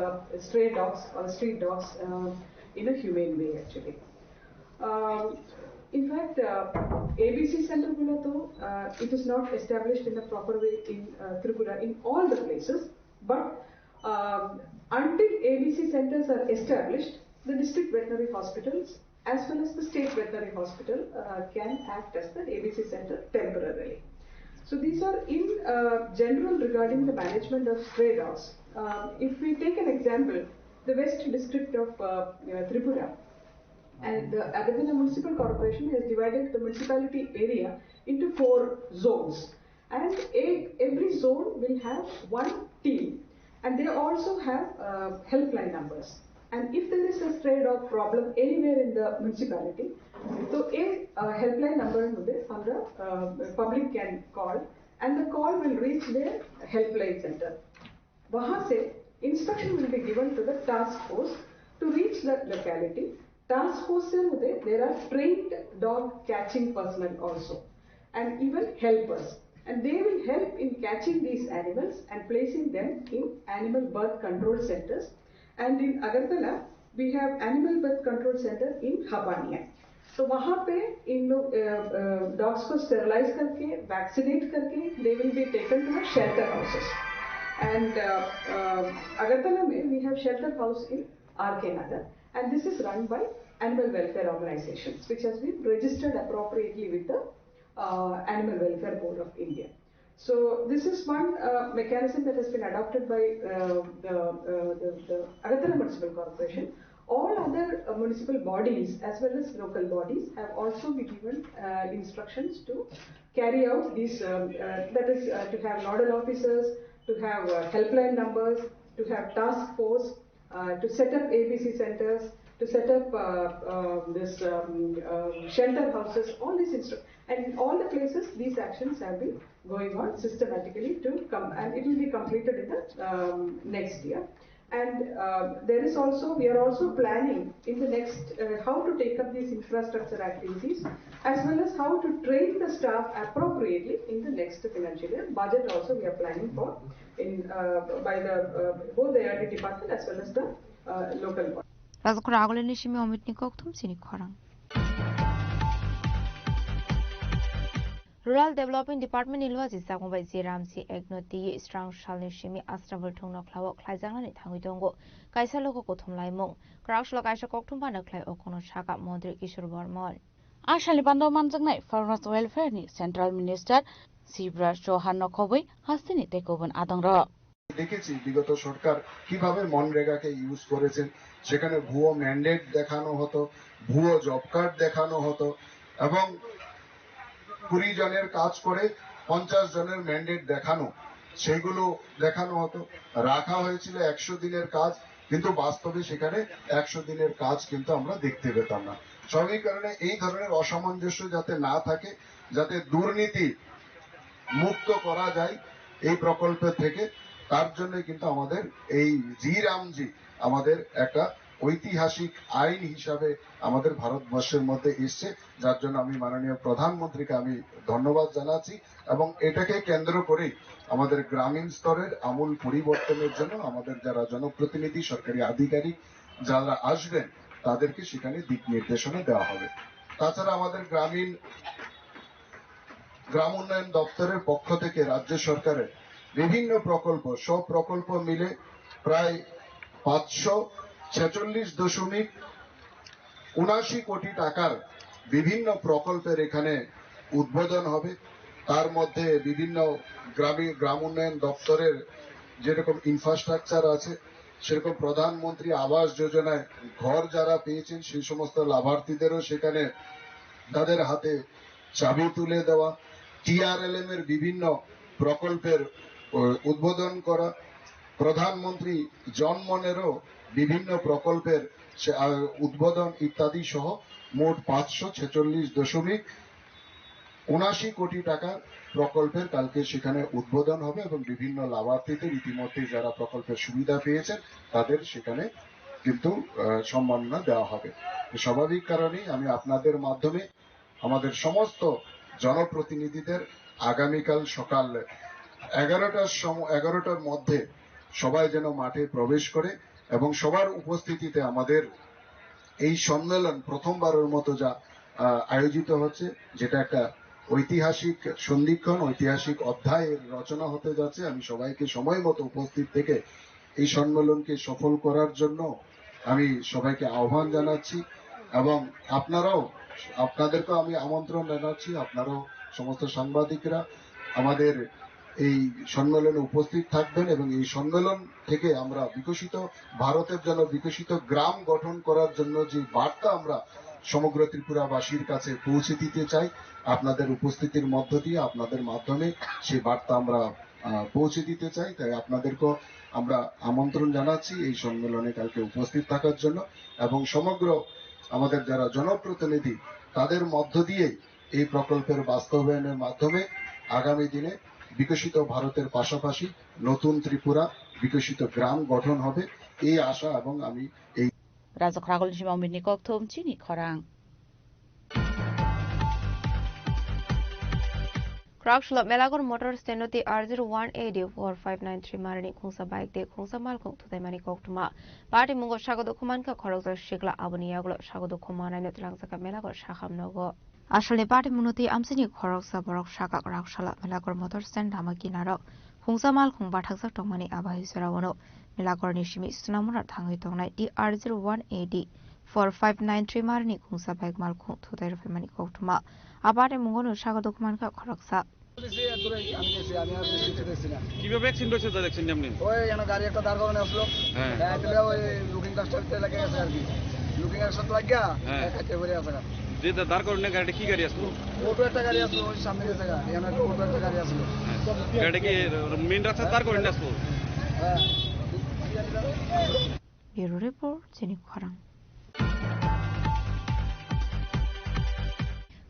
stray dogs or street dogs uh, in a humane way actually. Um, in fact, uh, A B C center গুলো তো uh, it is not established in a proper way in uh, Tripura in all the places, but um, until A B C centers are established, the district veterinary hospitals as well as the state veterinary hospital uh, can act as the A B C center temporarily. So these are in uh, general regarding the management of stray dogs. Uh, if we take an example, the west district of uh, uh, Tripura and the Agartala Municipal Corporation has divided the municipality area into four zones, and a, every zone will have one team, and they also have uh, helpline numbers. And if there is a stray dog problem anywhere in the municipality, তো এই হেল্পলাইন নাম্বারের মধ্যে আমরা uh, public can call, and the call will reach the helpline center. वहां से instruction will be given to the task force to reach the locality. Task force এর মধ্যে there are trained dog catching personnel also and even helpers, and they will help in catching these animals and placing them in animal birth control centers. And in Agartala, we have animal birth control center in Hapania. तो वहाँ पे इन लोग डॉग्स को स्टेरलाइज करके, वैक्सीनेट करके, they will be taken to the shelter houses. And Agartala में we have shelter house in R K Nagar, and this is run by animal welfare organizations, which has been registered appropriately with the uh, Animal Welfare Board of India. So this is one uh, mechanism that has been adopted by uh, the, uh, the, the Agartala Municipal Corporation. All other uh, municipal bodies as well as local bodies have also been given uh, instructions to carry out these, um, uh, that is uh, to have nodal officers, to have uh, helpline numbers, to have task force, uh, to set up A B C centers, to set up uh, uh, this um, uh, shelter houses, all these instru- and in all the places these actions have been going on systematically to come, and it will be completed in the um, next year. And uh, there is also, we are also planning in the next uh, how to take up these infrastructure activities as well as how to train the staff appropriately in the next financial year. Budget also we are planning for in uh, by the uh, both the A R D department as well as the uh, local body. Rajakhor Agulini simi Omitni kokthum chini khorang. Rural Development Department ni luaji chakmung bai J Ramji Act no twiwi srang salni simi Asra Bulthung Nokhlao khlaijaknani thangwi tongo kaisa logo kuthum laimung. Kwraksalo kaisa kokthum bana khlai o kono saka Montri Kishore Bormon. A salni bando manjaknai Farmers Welfare ni Central Minister Shivraj Chauhan no khobwi hasteni tei kubun adongrok. দেখেছি বিগত সরকার কিভাবে মনরেগাকে ইউজ করেছেন, সেখানে ভুয়ো ম্যান্ডেট দেখানো হতো, ভুয়ো জব কার্ড দেখানো হতো এবং কুড়ি জনের কাজ করে পঞ্চাশ জনের ম্যান্ডেট দেখানো, সেইগুলো দেখানো হতো। রাখা হয়েছিল একশো দিনের কাজ, কিন্তু বাস্তবে সেখানে একশো দিনের কাজ কিন্তু আমরা দেখতে পেতাম না। স্বাভাবিক কারণে এই ধরনের অসামঞ্জস্য যাতে না থাকে, যাতে দুর্নীতি মুক্ত করা যায় এই প্রকল্প থেকে, তার জন্য কিন্তু আমাদের এই জি রামজি আমাদের একটা ঐতিহাসিক আইন হিসাবে আমাদের ভারতবর্ষের মধ্যে এসছে, যার জন্য আমি মাননীয় প্রধানমন্ত্রীকে আমি ধন্যবাদ জানাচ্ছি। এবং এটাকে কেন্দ্র করেই আমাদের গ্রামীণ স্তরের আমূল পরিবর্তনের জন্য আমাদের যারা জনপ্রতিনিধি, সরকারি আধিকারিক যারা আসবেন, তাদেরকে সেখানে দিক নির্দেশনা দেওয়া হবে। তাছাড়া আমাদের গ্রামীণ গ্রাম উন্নয়ন দপ্তরের পক্ষ থেকে রাজ্য সরকারের বিভিন্ন প্রকল্প, সব প্রকল্প মিলে প্রায় পাঁচশো ছেচল্লিশ দশমিক উনাশি কোটি টাকার বিভিন্ন প্রকল্পের এখানে উদ্বোধন হবে। তার মধ্যে বিভিন্ন গ্রামীণ, গ্রাম উন্নয়ন দপ্তরের যেরকম ইনফ্রাস্ট্রাকচার আছে, সেরকম প্রধানমন্ত্রী আবাস যোজনায় ঘর যারা পেয়েছেন, সেই সমস্ত লাভার্থীদেরও সেখানে তাদের হাতে চাবি তুলে দেওয়া, টিআরএলএম এর বিভিন্ন প্রকল্পের, আহ, উদ্বোধন করা, প্রধানমন্ত্রী জনমনেরও বিভিন্ন প্রকল্পের সে, আহ, উদ্বোধন ইত্যাদি সহ মোট পাঁচশো ছেচল্লিশ দশমিক উনাশি কোটি টাকার প্রকল্পের কালকে সেখানে উদ্বোধন হবে এবং বিভিন্ন লাভার্থীদের ইতিমধ্যে যারা প্রকল্পের সুবিধা পেয়েছেন তাদের সেখানে কিন্তু, আহ, সম্মাননা দেওয়া হবে। তো স্বাভাবিক কারণেই আমি আপনাদের মাধ্যমে আমাদের সমস্ত জনপ্রতিনিধিদের আগামীকাল সকাল এগারোটার সম-, এগারোটার মধ্যে সবাই যেন মাঠে প্রবেশ করে এবং সবার উপস্থিতিতে আমাদের এই সম্মেলন প্রথমবারের মতো যা, আহ, আয়োজিত হচ্ছে, যেটা একটা ঐতিহাসিক সন্ধিক্ষণ, ঐতিহাসিক অধ্যায়ের রচনা হতে যাচ্ছে। আমি সবাইকে সময় মতো উপস্থিত থেকে এই সম্মেলনকে সফল করার জন্য আমি সবাইকে আহ্বান জানাচ্ছি এবং আপনারাও, আপনাদেরকেও আমি আমন্ত্রণ জানাচ্ছি। আপনারাও, সমস্ত সাংবাদিকরা আমাদের এই সম্মেলনে উপস্থিত থাকবেন এবং এই সম্মেলন থেকে আমরা বিকশিত ভারতের জন্য বিকশিত গ্রাম গঠন করার জন্য যে বার্তা আমরা সমগ্র ত্রিপুরাবাসীর কাছে পৌঁছে দিতে চাই, আপনাদের উপস্থিতির মধ্য দিয়ে, আপনাদের মাধ্যমে সেই বার্তা আমরা, আহ, পৌঁছে দিতে চাই। তাই আপনাদেরকেও আমরা আমন্ত্রণ জানাচ্ছি এই সম্মেলনে কালকে উপস্থিত থাকার জন্য এবং সমগ্র আমাদের যারা জনপ্রতিনিধি, তাদের মধ্য দিয়ে এই প্রকল্পের বাস্তবায়নের মাধ্যমে আগামী দিনে বিকশিত ভারতের পাশাপাশি নতুন ত্রিপুরা, বিকশিত গ্রাম গঠন হবে, এই আশা এবং আমি এই Rajakhor Agulini simi Omitni kokthum chini khorang. Kwraksalo Melagor motor stand o T R zero one A D four five nine three marini khungsa bike tei khungsa malkhung thutaimani koktwma. Patimungo sago dukhu mankha khoroksa sikla, aboni yagulo sago dukhu manaino twlangjakha Melagor sakham nogo. Asalni patimungno tei amchaini khoroksa borok saka kwraksalo Melagor motor stand lama kinaro khungsa malkhung bathakjak tongmani abahi joraono Melakorni simi Sunamura thangwi tongnai T R zero one A D four five nine three marini khungsa bike malkhung thutai rwphaimani koktwma. A patimungono sago dukhu mankha khoroksa. আমি আর কিছু দেখছি না। কিভাবে অ্যাক্সিডেন্ট হয়েছে তা দেখছেন নি আপনি? ওই এখানে গাড়ি একটা দাঁড় করানো আসলো। হ্যাঁ। গাড়ি তুলে ওই লুকিং গ্লাসটা ভিতরে লাগিয়ে গেছে আর কি। লুকিং গ্লাসটা লাগিয়া হ্যাঁ। একা চেপে পড়ে আছে। যে দা-, দাঁড় করানো গাড়িটা কি গাড়ি আসলো? অটো একটা গাড়ি আসলো, ওই সামনে গেছে গা। এখানে একটা অটো একটা গাড়ি আসলো। হ্যাঁ। গাড়িটা কি মেইন রাস্তা দাঁড় করানো আসলো? হ্যাঁ। Bureau report, Chini Khorang.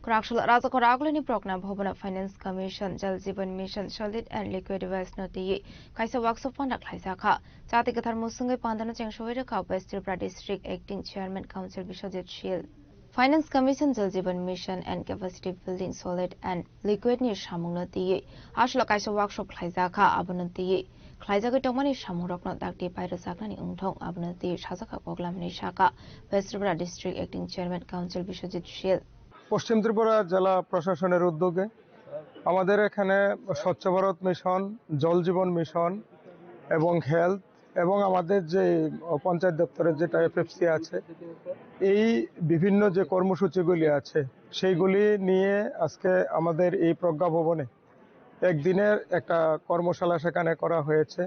Kwraksalo Rajakhor Agulini Prokna Bhavan o Finance Commission, Jal Jeevan Mission, Solid and Liquid Waste no twiwi kaisa workshop panda khlaijakha. Chati kwthar musungwi pandano chengsowi rwkha West Tripura District Acting Chairman Council Biswajit Shil. Finance Commission, Jal Jeevan Mission and Capacity Building Solid and Liquid ni samungno twiwi aswk kaisa workshop khlaijakha, abono twiwi khlaijagwi tongmani samungrokno dakti pairwjaknani wngthong, abono twi sajakha koklam hinwi sakha West Tripura District Acting Chairman Council Biswajit Shil. পশ্চিম ত্রিপুরা জেলা প্রশাসনের উদ্যোগে আমাদের এখানে স্বচ্ছ ভারত মিশন, জল জীবন মিশন এবং হেলথ এবং আমাদের যে পঞ্চায়েত দপ্তরের যেটা এফএফসি আছে, এই বিভিন্ন যে কর্মসূচিগুলি আছে, সেইগুলি নিয়ে আজকে আমাদের এই প্রজ্ঞা ভবনে একদিনের একটা কর্মশালা সেখানে করা হয়েছে।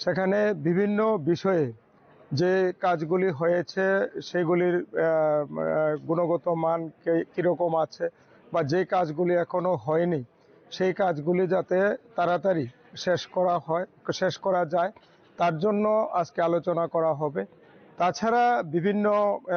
সেখানে বিভিন্ন বিষয়ে যে কাজগুলি হয়েছে, সেগুলির, আহ, আহ, গুণগত মান কে-, কিরকম আছে বা যে কাজগুলি এখনো হয়নি, সেই কাজগুলি যাতে তাড়াতাড়ি শেষ করা হয়, শেষ করা যায়, তার জন্য আজকে আলোচনা করা হবে। তাছাড়া বিভিন্ন,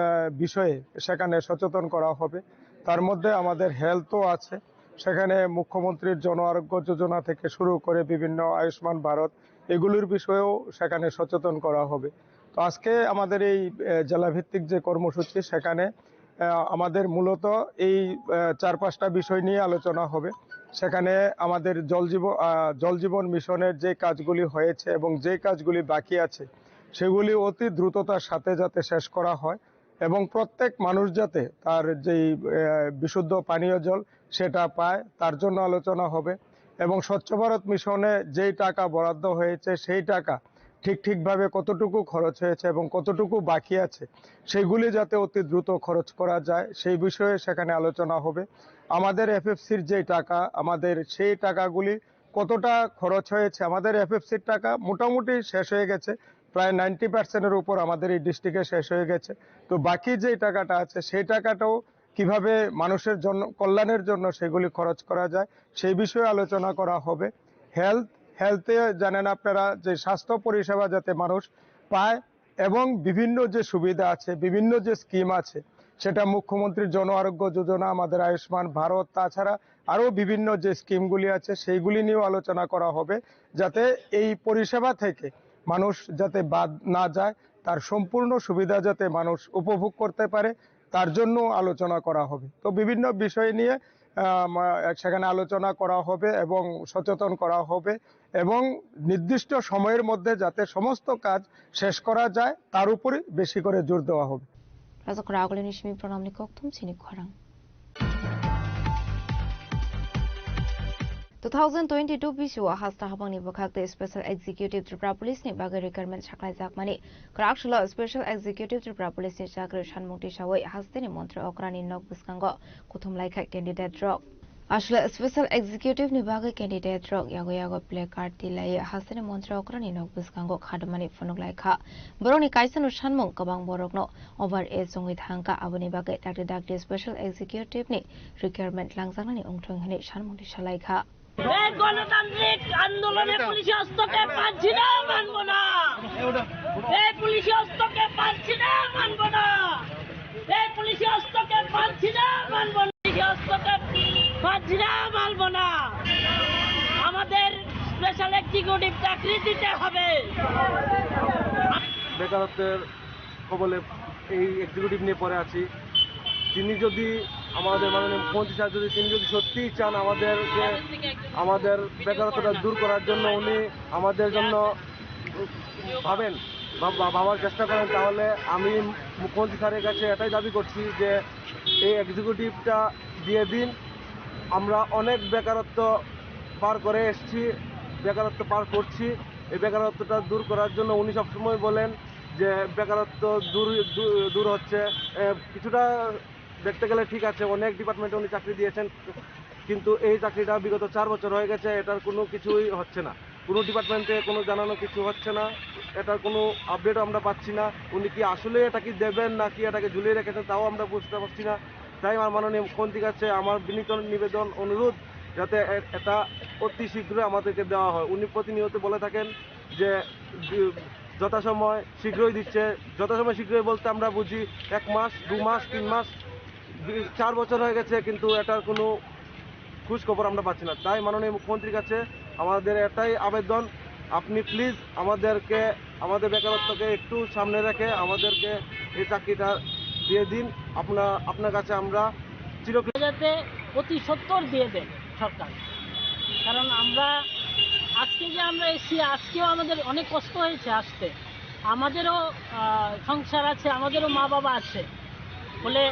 আহ, বিষয়ে সেখানে সচেতন করা হবে। তার মধ্যে আমাদের হেলথও আছে, সেখানে মুখ্যমন্ত্রীর জন আরোগ্য যোজনা থেকে শুরু করে বিভিন্ন আয়ুষ্মান ভারত, এগুলির বিষয়েও সেখানে সচেতন করা হবে। তো আজকে আমাদের এই, আহ, জেলাভিত্তিক যে কর্মসূচি, সেখানে, আহ, আমাদের মূলত এই, আহ, চার পাঁচটা বিষয় নিয়ে আলোচনা হবে। সেখানে আমাদের জল জীব-, আহ, জল জীবন মিশনের যে কাজগুলি হয়েছে এবং যে কাজগুলি বাকি আছে, সেগুলি অতি দ্রুততার সাথে যাতে শেষ করা হয় এবং প্রত্যেক মানুষ যাতে তার যেই, আহ, বিশুদ্ধ পানীয় জল সেটা পায়, তার জন্য আলোচনা হবে। এবং স্বচ্ছ ভারত মিশনে যেই টাকা বরাদ্দ হয়েছে, সেই টাকা ঠিক ঠিকভাবে কতটুকু খরচ হয়েছে এবং কতটুকু বাকি আছে, সেগুলি যাতে অতি দ্রুত খরচ করা যায়, সেই বিষয়ে সেখানে আলোচনা হবে। আমাদের এফএফসির যে টাকা, আমাদের সেই টাকাগুলি কতটা খরচ হয়েছে, আমাদের এফএফসির টাকা মোটামুটি শেষ হয়ে গেছে, প্রায় নাইনটি পার্সেন্টের উপর আমাদের এই ডিস্ট্রিক্টে শেষ হয়ে গেছে। তো বাকি যে টাকাটা আছে, সেই টাকাটাও কিভাবে মানুষের জন্য, কল্যাণের জন্য সেগুলি খরচ করা যায়, সেই বিষয়ে আলোচনা করা হবে। হেলথ, হেলথে জানেন আপনারা যে স্বাস্থ্য পরিষেবা যাতে মানুষ পায় এবং বিভিন্ন যে সুবিধা আছে, বিভিন্ন যে স্কিম আছে, সেটা মুখ্যমন্ত্রীর জন আরোগ্য যোজনা, আমাদের আয়ুষ্মান ভারত, তাছাড়া আরও বিভিন্ন যে স্কিমগুলি আছে, সেইগুলি নিয়েও আলোচনা করা হবে, যাতে এই পরিষেবা থেকে মানুষ যাতে বাদ না যায়, তার সম্পূর্ণ সুবিধা যাতে মানুষ উপভোগ করতে পারে, তার জন্য আলোচনা করা হবে। তো বিভিন্ন বিষয় নিয়ে, আহ, মা-, সেখানে আলোচনা করা হবে এবং সচেতন করা হবে এবং নির্দিষ্ট সময়ের মধ্যে যাতে সমস্ত কাজ শেষ করা যায়, তার উপরই বেশি করে জোর দেওয়া হবে। Rajak Ragolini simi pranamni kokthum chini khorang. Two thousand twenty-two bisio hasta habangni bwkhak tei Special Executive Tripura Police ni bagwi recruitment sakhlaijakmani kwrak salo Special Executive Tripura Police ni chakri sanmung tisawi hasteni montri okrani nok bwskango kuthum laikha candidate rok. Aswk Special Executive ni bagwi candidate rok yago yago placard tilai hasteni montri okrani nok bwskango khadumani phunuk laikha. Borokni kaisa no sanmung kwbang borokno over age wngwi thangkha, aboni bagwi dakti dakti Special Executive ni recruitment langjaknani wngthong hwnwi sanmung tisa laikha. এই গণতান্ত্রিক আন্দোলনে পুলিশি অস্ত্রকে পাচ্ছি না, মানব না। এই পুলিশি অস্ত্রকে পাচ্ছি না, মানব না। এই পুলিশি অস্ত্রকে পাচ্ছি না, মানব না। পুলিশি অস্ত্রকে পাচ্ছি না, মানব না। আমাদের স্পেশাল এক্সিকিউটিভ চাকরি দিতে হবে। বেকারত্বের কবলে এই এক্সিকিউটিভ নিয়ে পড়ে আছি। তিনি যদি, আমাদের মাননীয় মুখ্যমন্ত্রী স্যার যদি, তিনি যদি সত্যিই চান আমাদেরকে, আমাদের বেকারত্বটা দূর করার জন্য, উনি আমাদের জন্য ভাবেন বা, বা ভাবার চেষ্টা করেন, তাহলে আমি মুখ্যমন্ত্রী স্যারের কাছে এটাই দাবি করছি যে এই এক্সিকিউটিভটা দিয়ে দিন। আমরা অনেক বেকারত্ব পার করে এসেছি, বেকারত্ব পার করছি। এই বেকারত্বটা দূর করার জন্য উনি সবসময় বলেন যে বেকারত্ব দূর, দূর, দূর হচ্ছে। এ, কিছুটা দেখতে গেলে ঠিক আছে, অনেক ডিপার্টমেন্টে উনি চাকরি দিয়েছেন, কিন্তু এই চাকরিটা বিগত চার বছর হয়ে গেছে, এটার কোনো কিছুই হচ্ছে না। কোনো ডিপার্টমেন্টে কোনো জানানো কিছু হচ্ছে না, এটার কোনো আপডেটও আমরা পাচ্ছি না। উনি কি আসলে এটা কি দেবেন নাকি এটাকে ঝুলিয়ে রেখেছেন, তাও আমরা বুঝতে পারছি না। তাই আমার মাননীয় মুখ্যমন্ত্রীর কাছে আমার বিনীত নিবেদন, অনুরোধ, যাতে এ-, এটা অতি শীঘ্রই আমাদেরকে দেওয়া হয়। উনি প্রতিনিয়ত বলে থাকেন যে, যে যথাসময় শীঘ্রই দিচ্ছে। যথাসময় শীঘ্রই বলতে আমরা বুঝি এক মাস, দু মাস, তিন মাস, দুই, চার বছর হয়ে গেছে, কিন্তু এটার কোনো খোঁজ খবর আমরা পাচ্ছি না। তাই মাননীয় মুখ্যমন্ত্রীর কাছে আমাদের এটাই আবেদন, আপনি প্লিজ আমাদেরকে, আমাদের বেকারত্বকে একটু সামনে রেখে আমাদেরকে এই চাকরিটা দিয়ে দিন। আপনার, আপনার কাছে আমরা চিরকৃতজ্ঞ। যাতে অতি সত্বর দিয়ে দেন সরকার, কারণ আমরা আজকে যে আমরা এসেছি, আজকেও আমাদের অনেক কষ্ট হয়েছে আসতে। আমাদেরও, আহ, সংসার আছে, আমাদেরও মা বাবা আছে। ফলে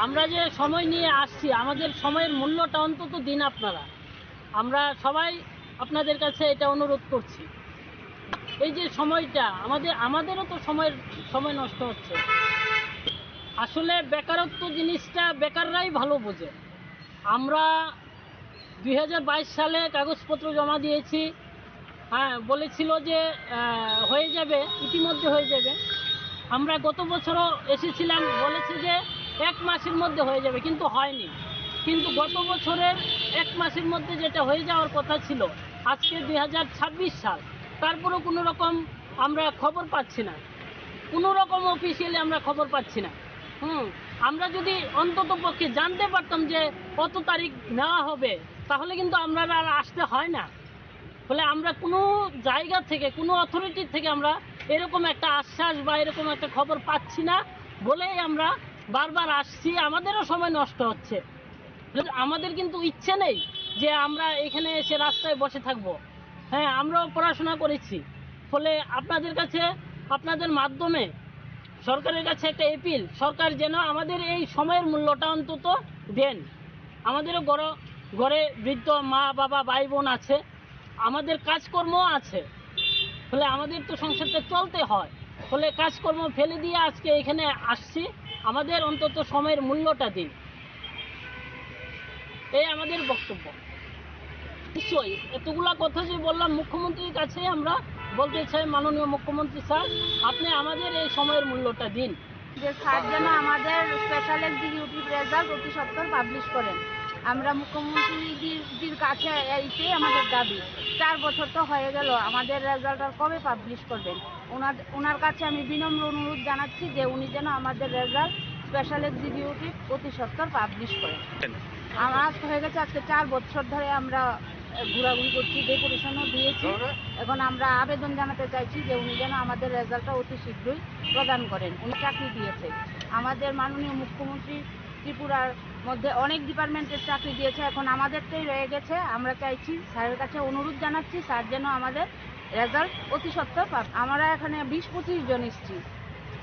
আমরা যে সময় নিয়ে আসছি, আমাদের সময়ের মূল্যটা অন্তত দিন আপনারা। আমরা সবাই আপনাদের কাছে এটা অনুরোধ করছি। এই যে সময়টা, আমাদের, আমাদেরও তো সময়ের, সময় নষ্ট হচ্ছে। আসলে বেকারত্ব জিনিসটা বেকাররাই ভালো বোঝে। আমরা দুই হাজার বাইশ সালে কাগজপত্র জমা দিয়েছি। হ্যাঁ, বলেছিল যে, আহ, হয়ে যাবে, ইতিমধ্যে হয়ে যাবে। আমরা গত বছরও এসেছিলাম, বলেছে যে এক মাসের মধ্যে হয়ে যাবে, কিন্তু হয়নি। কিন্তু গত বছরের এক মাসের মধ্যে যেটা হয়ে যাওয়ার কথা ছিল, আজকে দুই হাজার ছাব্বিশ সাল, তারপরেও কোনো রকম আমরা খবর পাচ্ছি না, কোনো রকম অফিসিয়ালি আমরা খবর পাচ্ছি না। হুম, আমরা যদি অন্তত পক্ষে জানতে পারতাম যে কত তারিখ নেওয়া হবে, তাহলে কিন্তু আমরা আর আসতে হয় না। ফলে আমরা কোনো জায়গা থেকে, কোনো অথরিটি থেকে আমরা এরকম একটা আশ্বাস বা এরকম একটা খবর পাচ্ছি না বলেই আমরা বারবার আসছি, আমাদেরও সময় নষ্ট হচ্ছে। আমাদের কিন্তু ইচ্ছে নেই যে আমরা এখানে এসে রাস্তায় বসে থাকব। হ্যাঁ, আমরাও পড়াশোনা করেছি। ফলে আপনাদের কাছে, আপনাদের মাধ্যমে সরকারের কাছে একটা অ্যাপিল, সরকার যেন আমাদের এই সময়ের মূল্যটা অন্তত দেন। আমাদেরও ঘর-, ঘরে বৃদ্ধ মা, বাবা, ভাই, বোন আছে, আমাদের কাজকর্ম আছে। ফলে আমাদের তো সংসারটা চলতে হয়। ফলে কাজকর্ম ফেলে দিয়ে আজকে এখানে আসছি, আমাদের অন্তত সময়ের মূল্যটা দিন। এই আমাদের বক্তব্য। নিশ্চয়ই এতগুলা কথা যে বললাম, মুখ্যমন্ত্রীর কাছে আমরা বলতে চাই, মাননীয় মুখ্যমন্ত্রী স্যার, আপনি আমাদের এই সময়ের মূল্যটা দিন। যে স্যার যেন আমাদের স্পেশাল এক্সিকিউটিভ রেজাল্ট অতি সত্বর পাবলিশ করেন। আমরা মুখ্যমন্ত্রীজির কাছে এইটাই আমাদের দাবি। চার বছর তো হয়ে গেল, আমাদের রেজাল্ট আর কবে পাবলিশ করবেন? ওনার, ওনার কাছে আমি বিনম্র অনুরোধ জানাচ্ছি যে উনি যেন আমাদের রেজাল্ট স্পেশাল এক্সিকিউটিভ অতি সত্বর পাবলিশ করেন। আমার আজকে হয়ে গেছে, আজকে চার বছর ধরে আমরা, আহ, ঘোরাঘুরি করছি, ডেপুটেশনও দিয়েছি। এখন আমরা আবেদন জানাতে চাইছি যে উনি যেন আমাদের রেজাল্টটা অতি শীঘ্রই প্রদান করেন। উনি চাকরি দিয়েছে, আমাদের মাননীয় মুখ্যমন্ত্রী ত্রিপুরার মধ্যে অনেক ডিপার্টমেন্টের চাকরি দিয়েছে, এখন আমাদেরটাই রয়ে গেছে। আমরা চাইছি, স্যারের কাছে অনুরোধ জানাচ্ছি, স্যার যেন আমাদের রেজাল্ট অতি সত্বর পাক। আমরা এখানে বিশ পঁচিশ জন এসেছি,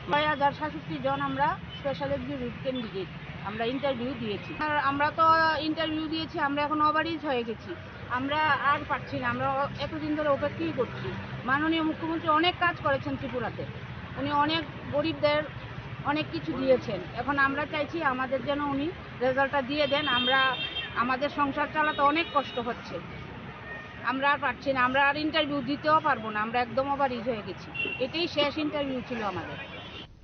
ছয় হাজার সাতষট্টি জন আমরা স্পেশাল এক্সিকিউটিভ ক্যান্ডিডেট, আমরা ইন্টারভিউ দিয়েছি। আর আমরা তো ইন্টারভিউ দিয়েছি, আমরা এখন ওভারইজ হয়ে গেছি, আমরা আর পারছি না, আমরা এতদিন ধরে অপেক্ষাই করছি। মাননীয় মুখ্যমন্ত্রী অনেক কাজ করেছেন ত্রিপুরাতে, উনি অনেক গরিবদের অনেক কিছু দিয়েছেন। এখন আমরা চাইছি আমাদের যেন উনি রেজাল্টটা দিয়ে দেন। আমরা, আমাদের সংসার চালাতে অনেক কষ্ট হচ্ছে, আমরা আর পারছি না, আমরা আর ইন্টারভিউ দিতেও পারবো না, আমরা একদম ওভারইজ হয়ে গেছি। এটাই শেষ ইন্টারভিউ ছিল আমাদের।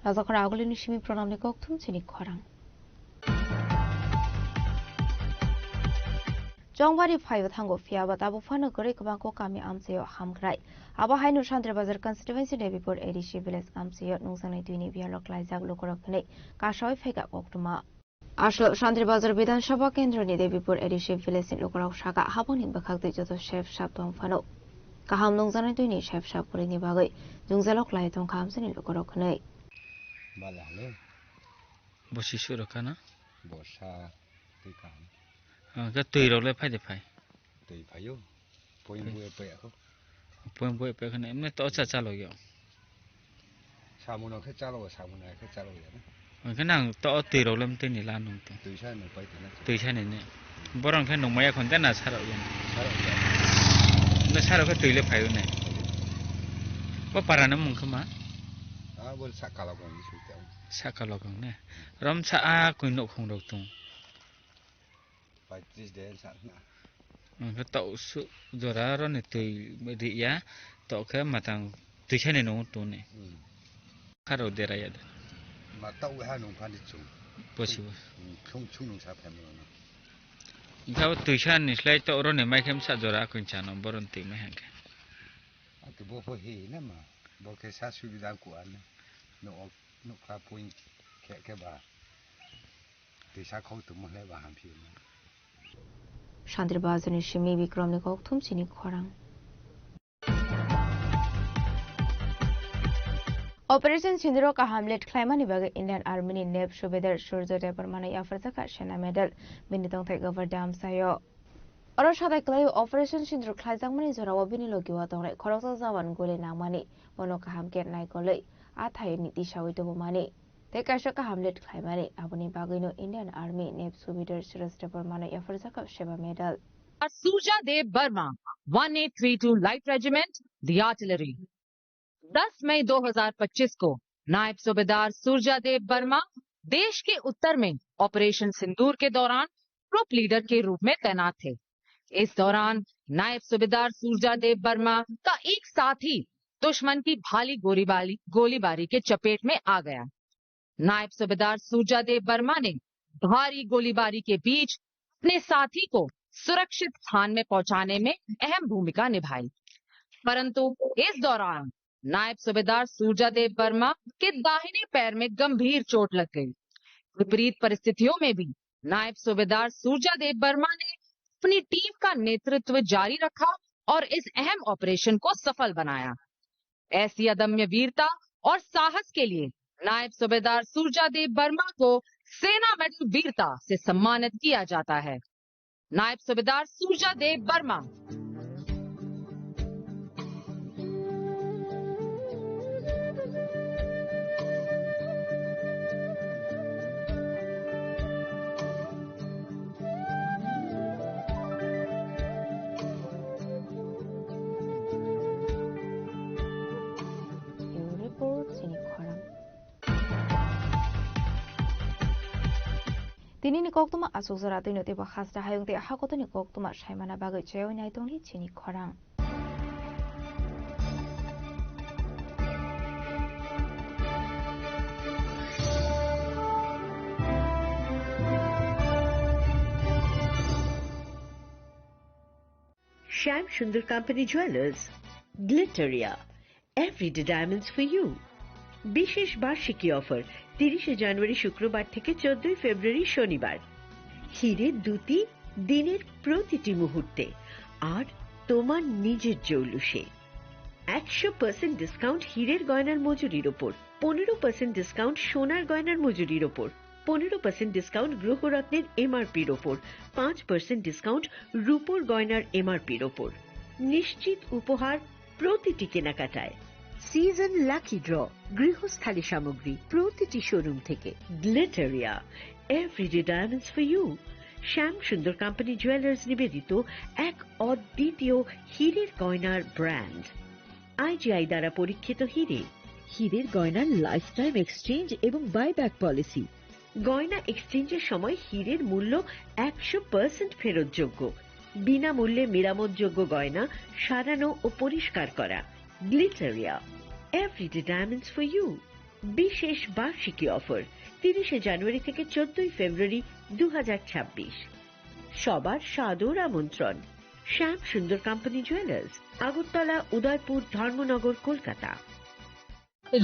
Rajakhor agulini simi pranamni kokthum chini khorang. Chongbari phaibo thango, phiya ba tabuk phano kwrwi kwbangko kami amchaio hamkrai. Abo haino Santri Bazar constituency ni Debipur A D C village amchaio nungjaknai twini biyalo klaijak lukurok hwnwi kasawi phaikha koktwma. Aswk Santri Bazar Bidhan Sabha kendroni Debipur A D C village ni lukurok sakha, habangni bwkhak twi joto sep sap tong phano kaham nungjaknai twini sep sap kwrwini bagwi jwngjalo klai tongkha amchaini lukurok hwnwi. Bale hale. Bo sisuk rwkha na? Bo sa twi kaham. Hwnkhe twi rok le phai de phai? Twi phaio. Poyang Twi. Buya paya kho. Poyang buya paya kho ne, emne to cha chalo yo. Samuno khe chalo, samuno khe chalo ya na. Hwnkhe nang to twi rok le mtwi ni la nung to. Twi sa nung pai tana. Twi sa ni ne. Borok khe nung maya khon de na sarok ya. Sarok ya. Ne sarok khe twi le phaio ne. Bo para no mung khe ma? Ah, bo sa kala kong ni sui ta. Sa kala kong ne. Rom sa a koi nok khong rok tung. Paitris de sa na. Hwnkhe to su jora ro ni twi ri ya. To khe matang twi sa ni nung tu ne. Hmm. Kharo dera ya de. Ma tau ha nung phani chung. Bosi bo. Hmm, chung chung nung sa phem no. Hwnkhe abo twi sa ni slai to oro ni mai khe msa jora kwin cha no boron twi mai hwnkhe. Ati bo pho he na ma. Bo khe sa subida ku an. No, no kha point khe khe ba. Twi sa khau tu mo le ba ham phi na. Santri Bazar ni simi Bikram ni kokthum chini khorang. Operation Sinduro kaham lead khlaimani bagwi Indian Army ni nep subedar Surjo Debbarma no yapharjakha Sena Medal, bini tongthai Govardhan Amsayo. Aro sadai kwlai Operation Sindur khlaijakmani jorao bini logi o tongnai khoroksa jawan guli nangmani, bono kaham khe naikolwi a thaini tisawi tubumani tei kaisa kaham lead khlaimani, aboni bagwino Indian Army Naib Subedar Suraj Debbarmano yapharjak Seva Medal. Surja Dev Barma, one eight three two Light Regiment, the Artillery. दस मई दो हज़ार पच्चीस को नायब सूबेदार सूरजादेव वर्मा देश के उत्तर में ऑपरेशन सिंदूर के दौरान ग्रुप लीडर के रूप में तैनात थे। इस दौरान नायब सूबेदार सूरजादेव वर्मा का एक साथी दुश्मन की भारी गोलीबारी, गोलीबारी के चपेट में आ गया। नायब सूबेदार सूरजादेव वर्मा ने भारी गोलीबारी के बीच अपने साथी को सुरक्षित स्थान में पहुंचाने में अहम भूमिका निभाई, परंतु इस दौरान नायब सूबेदार सूरजादेव वर्मा के दाहिने पैर में गंभीर चोट लग गई। विपरीत परिस्थितियों में भी नायब सूबेदार सूरजादेव वर्मा ने अपनी टीम का नेतृत्व जारी रखा और इस अहम ऑपरेशन को सफल बनाया। ऐसी अदम्य वीरता और साहस के लिए नायब सूबेदार सूरजादेव वर्मा को सेना मेडल वीरता से सम्मानित किया जाता है। नायब सूबेदार सूरजादेव Verma. Bureau Report, chini khorang. Tinini koktwma aswk jora twino teibo hasta hayung tei hakotoni koktwma saimana bagwi chaywi nai tongdi chini khorang. Shyam Sundar Company Jewelers, Glitteria, Everyday Diamonds for You। বিশেষ বার্ষিকী অফার তিরিশে জানুয়ারি শুক্রবার থেকে চোদ্দই ফেব্রুয়ারি শনিবার। হিরে দ্যুতি দিনের প্রতিটি মুহূর্তে আর তোমার নিজের জৌলুসে। একশো পার্সেন্ট ডিসকাউন্ট হিরের গয়নার মজুরির ওপর, পনেরো পার্সেন্ট ডিসকাউন্ট সোনার গয়নার মজুরির ওপর, পনেরো পার্সেন্ট ডিসকাউন্ট গ্রহরত্নের এমআরপির ওপর, পাঁচ পার্সেন্ট ডিসকাউন্ট রূপোর গয়নার এমআরপির ওপর। নিশ্চিত উপহার প্রতিটি কেনাকাটায়। সিজন লাকি ড্র, গৃহস্থালী সামগ্রী প্রতিটি শোরুম থেকে। গ্লিটারিয়া, Everyday Diamonds for You। শ্যাম সুন্দর কোম্পানি জুয়েলার্স নিবেদিত এক অদ্বিতীয় হীরের গয়নার ব্র্যান্ড। আইজিআই দ্বারা পরীক্ষিত হীরে। হীরের গয়নার লাইফ টাইম এক্সচেঞ্জ এবং বাইব্যাক পলিসি। গয়না এক্সচেঞ্জের সময় হীরের মূল্য একশো পার্সেন্ট ফেরতযোগ্য। বিনামূল্যে মেরামতযোগ্য গয়না সারানো ও পরিষ্কার করা। গ্লিটারিয়া, Everyday Diamonds for You। বিশেষ বার্ষিকী অফার, তিরিশে জানুয়ারি থেকে চোদ্দই ফেব্রুয়ারি দু হাজার ছাব্বিশ। সবার সাদর আমন্ত্রণ। শ্যাম সুন্দর কোম্পানি জুয়েলার্স, আগরতলা, উদয়পুর, ধর্মনগর, কলকাতা।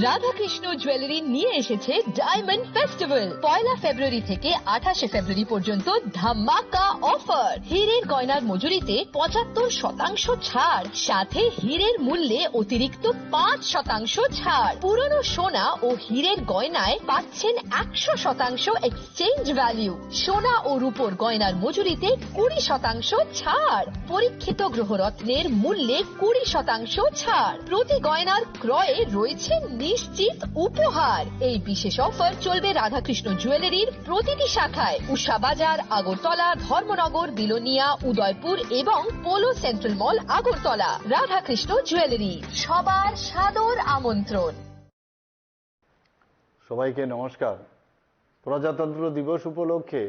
রাধাকৃষ্ণ জুয়েলারি নিয়ে এসেছে ডায়মন্ড ফেস্টিভ্যাল। পয়লা ফেব্রুয়ারি থেকে আঠাশে ফেব্রুয়ারি পর্যন্ত ধামাকা অফার। হীরের গয়নার মজুরিতে পঁচাত্তর শতাংশ ছাড়, সাথে হীরের মূল্যে অতিরিক্ত পাঁচ শতাংশ ছাড়। পুরনো সোনা ও হীরের গয়নায় পাচ্ছেন একশো শতাংশ এক্সচেঞ্জ ভ্যালু। সোনা ও রূপোর গয়নার মজুরিতে কুড়ি শতাংশ ছাড়। পরীক্ষিত গ্রহরত্নের মূল্যে কুড়ি শতাংশ ছাড়। প্রতি গয়নার ক্রয়ে রয়েছে নিশ্চিত উপহার। এই বিশেষ অফার চলবে রাধাকৃষ্ণ জুয়েলারির প্রতিটি শাখায়, উষা বাজার, আগরতলা, ধর্মনগর, বিলোনিয়া, উদয়পুর এবং পোলো সেন্ট্রাল মল, আগরতলা। রাধাকৃষ্ণ জুয়েলারি, সবার সাদর আমন্ত্রণ। সবাইকে নমস্কার। প্রজাতন্ত্র দিবস উপলক্ষে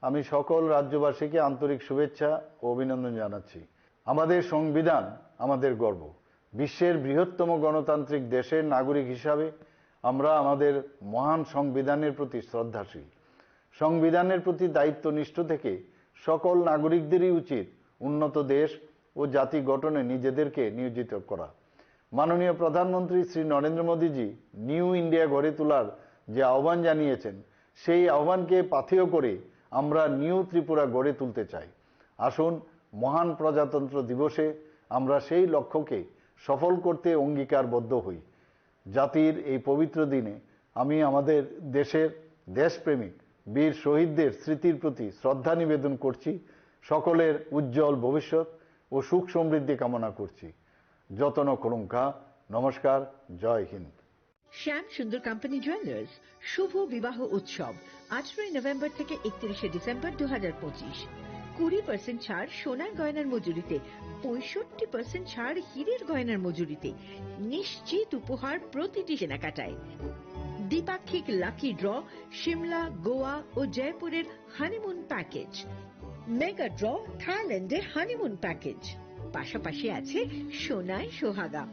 আমি সকল রাজ্যবাসীকে আন্তরিক শুভেচ্ছা ও অভিনন্দন জানাচ্ছি। আমাদের সংবিধান আমাদের গর্ব। বিশ্বের বৃহত্তম গণতান্ত্রিক দেশের নাগরিক হিসাবে আমরা আমাদের মহান সংবিধানের প্রতি শ্রদ্ধাশীল। সংবিধানের প্রতি দায়িত্বনিষ্ঠ থেকে সকল নাগরিকদেরই উচিত উন্নত দেশ ও জাতি গঠনে নিজেদেরকে নিয়োজিত করা। মাননীয় প্রধানমন্ত্রী শ্রী নরেন্দ্র মোদীজি নিউ ইন্ডিয়া গড়ে তোলার যে আহ্বান জানিয়েছেন, সেই আহ্বানকে পাথেয় করে আমরা নিউ ত্রিপুরা গড়ে তুলতে চাই। আসুন, মহান প্রজাতন্ত্র দিবসে আমরা সেই লক্ষ্যকে সফল করতে অঙ্গীকারবদ্ধ হই। জাতির এই পবিত্র দিনে আমি আমাদের দেশের দেশপ্রেমিক বীর শহীদদের স্মৃতির প্রতি শ্রদ্ধা নিবেদন করছি। সকলের উজ্জ্বল ভবিষ্যৎ ও সুখ সমৃদ্ধি কামনা করছি। যতন করুঙ্কা। নমস্কার। জয় হিন্দ। শ্যাম সুন্দর কোম্পানি জুয়েলার্স, শুভ বিবাহ উৎসব, আঠারোই নভেম্বর থেকে একত্রিশে ডিসেম্বর দু হাজার পঁচিশ। কুড়ি পার্সেন্ট ছাড় সোনার গয়নার মজুরিতে, পঁয়ষট্টি পার্সেন্ট ছাড় হীরের গয়নার মজুরিতে। নিশ্চিত উপহার প্রতিটি কেনাকাটায়। দ্বিপাক্ষিক লাকি ড্র, সিমলা, গোয়া ও জয়পুরের হানিমুন প্যাকেজ। মেগা ড্র, থাইল্যান্ডে হানিমুন প্যাকেজ। পাশাপাশি আছে সোনায় সোহাগা,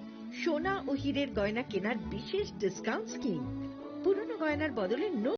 সোনা ও হীরের গয়না কেনার বিশেষ ডিসকাউন্ট স্কিম। পুরনো গয়নার বদলে নতুন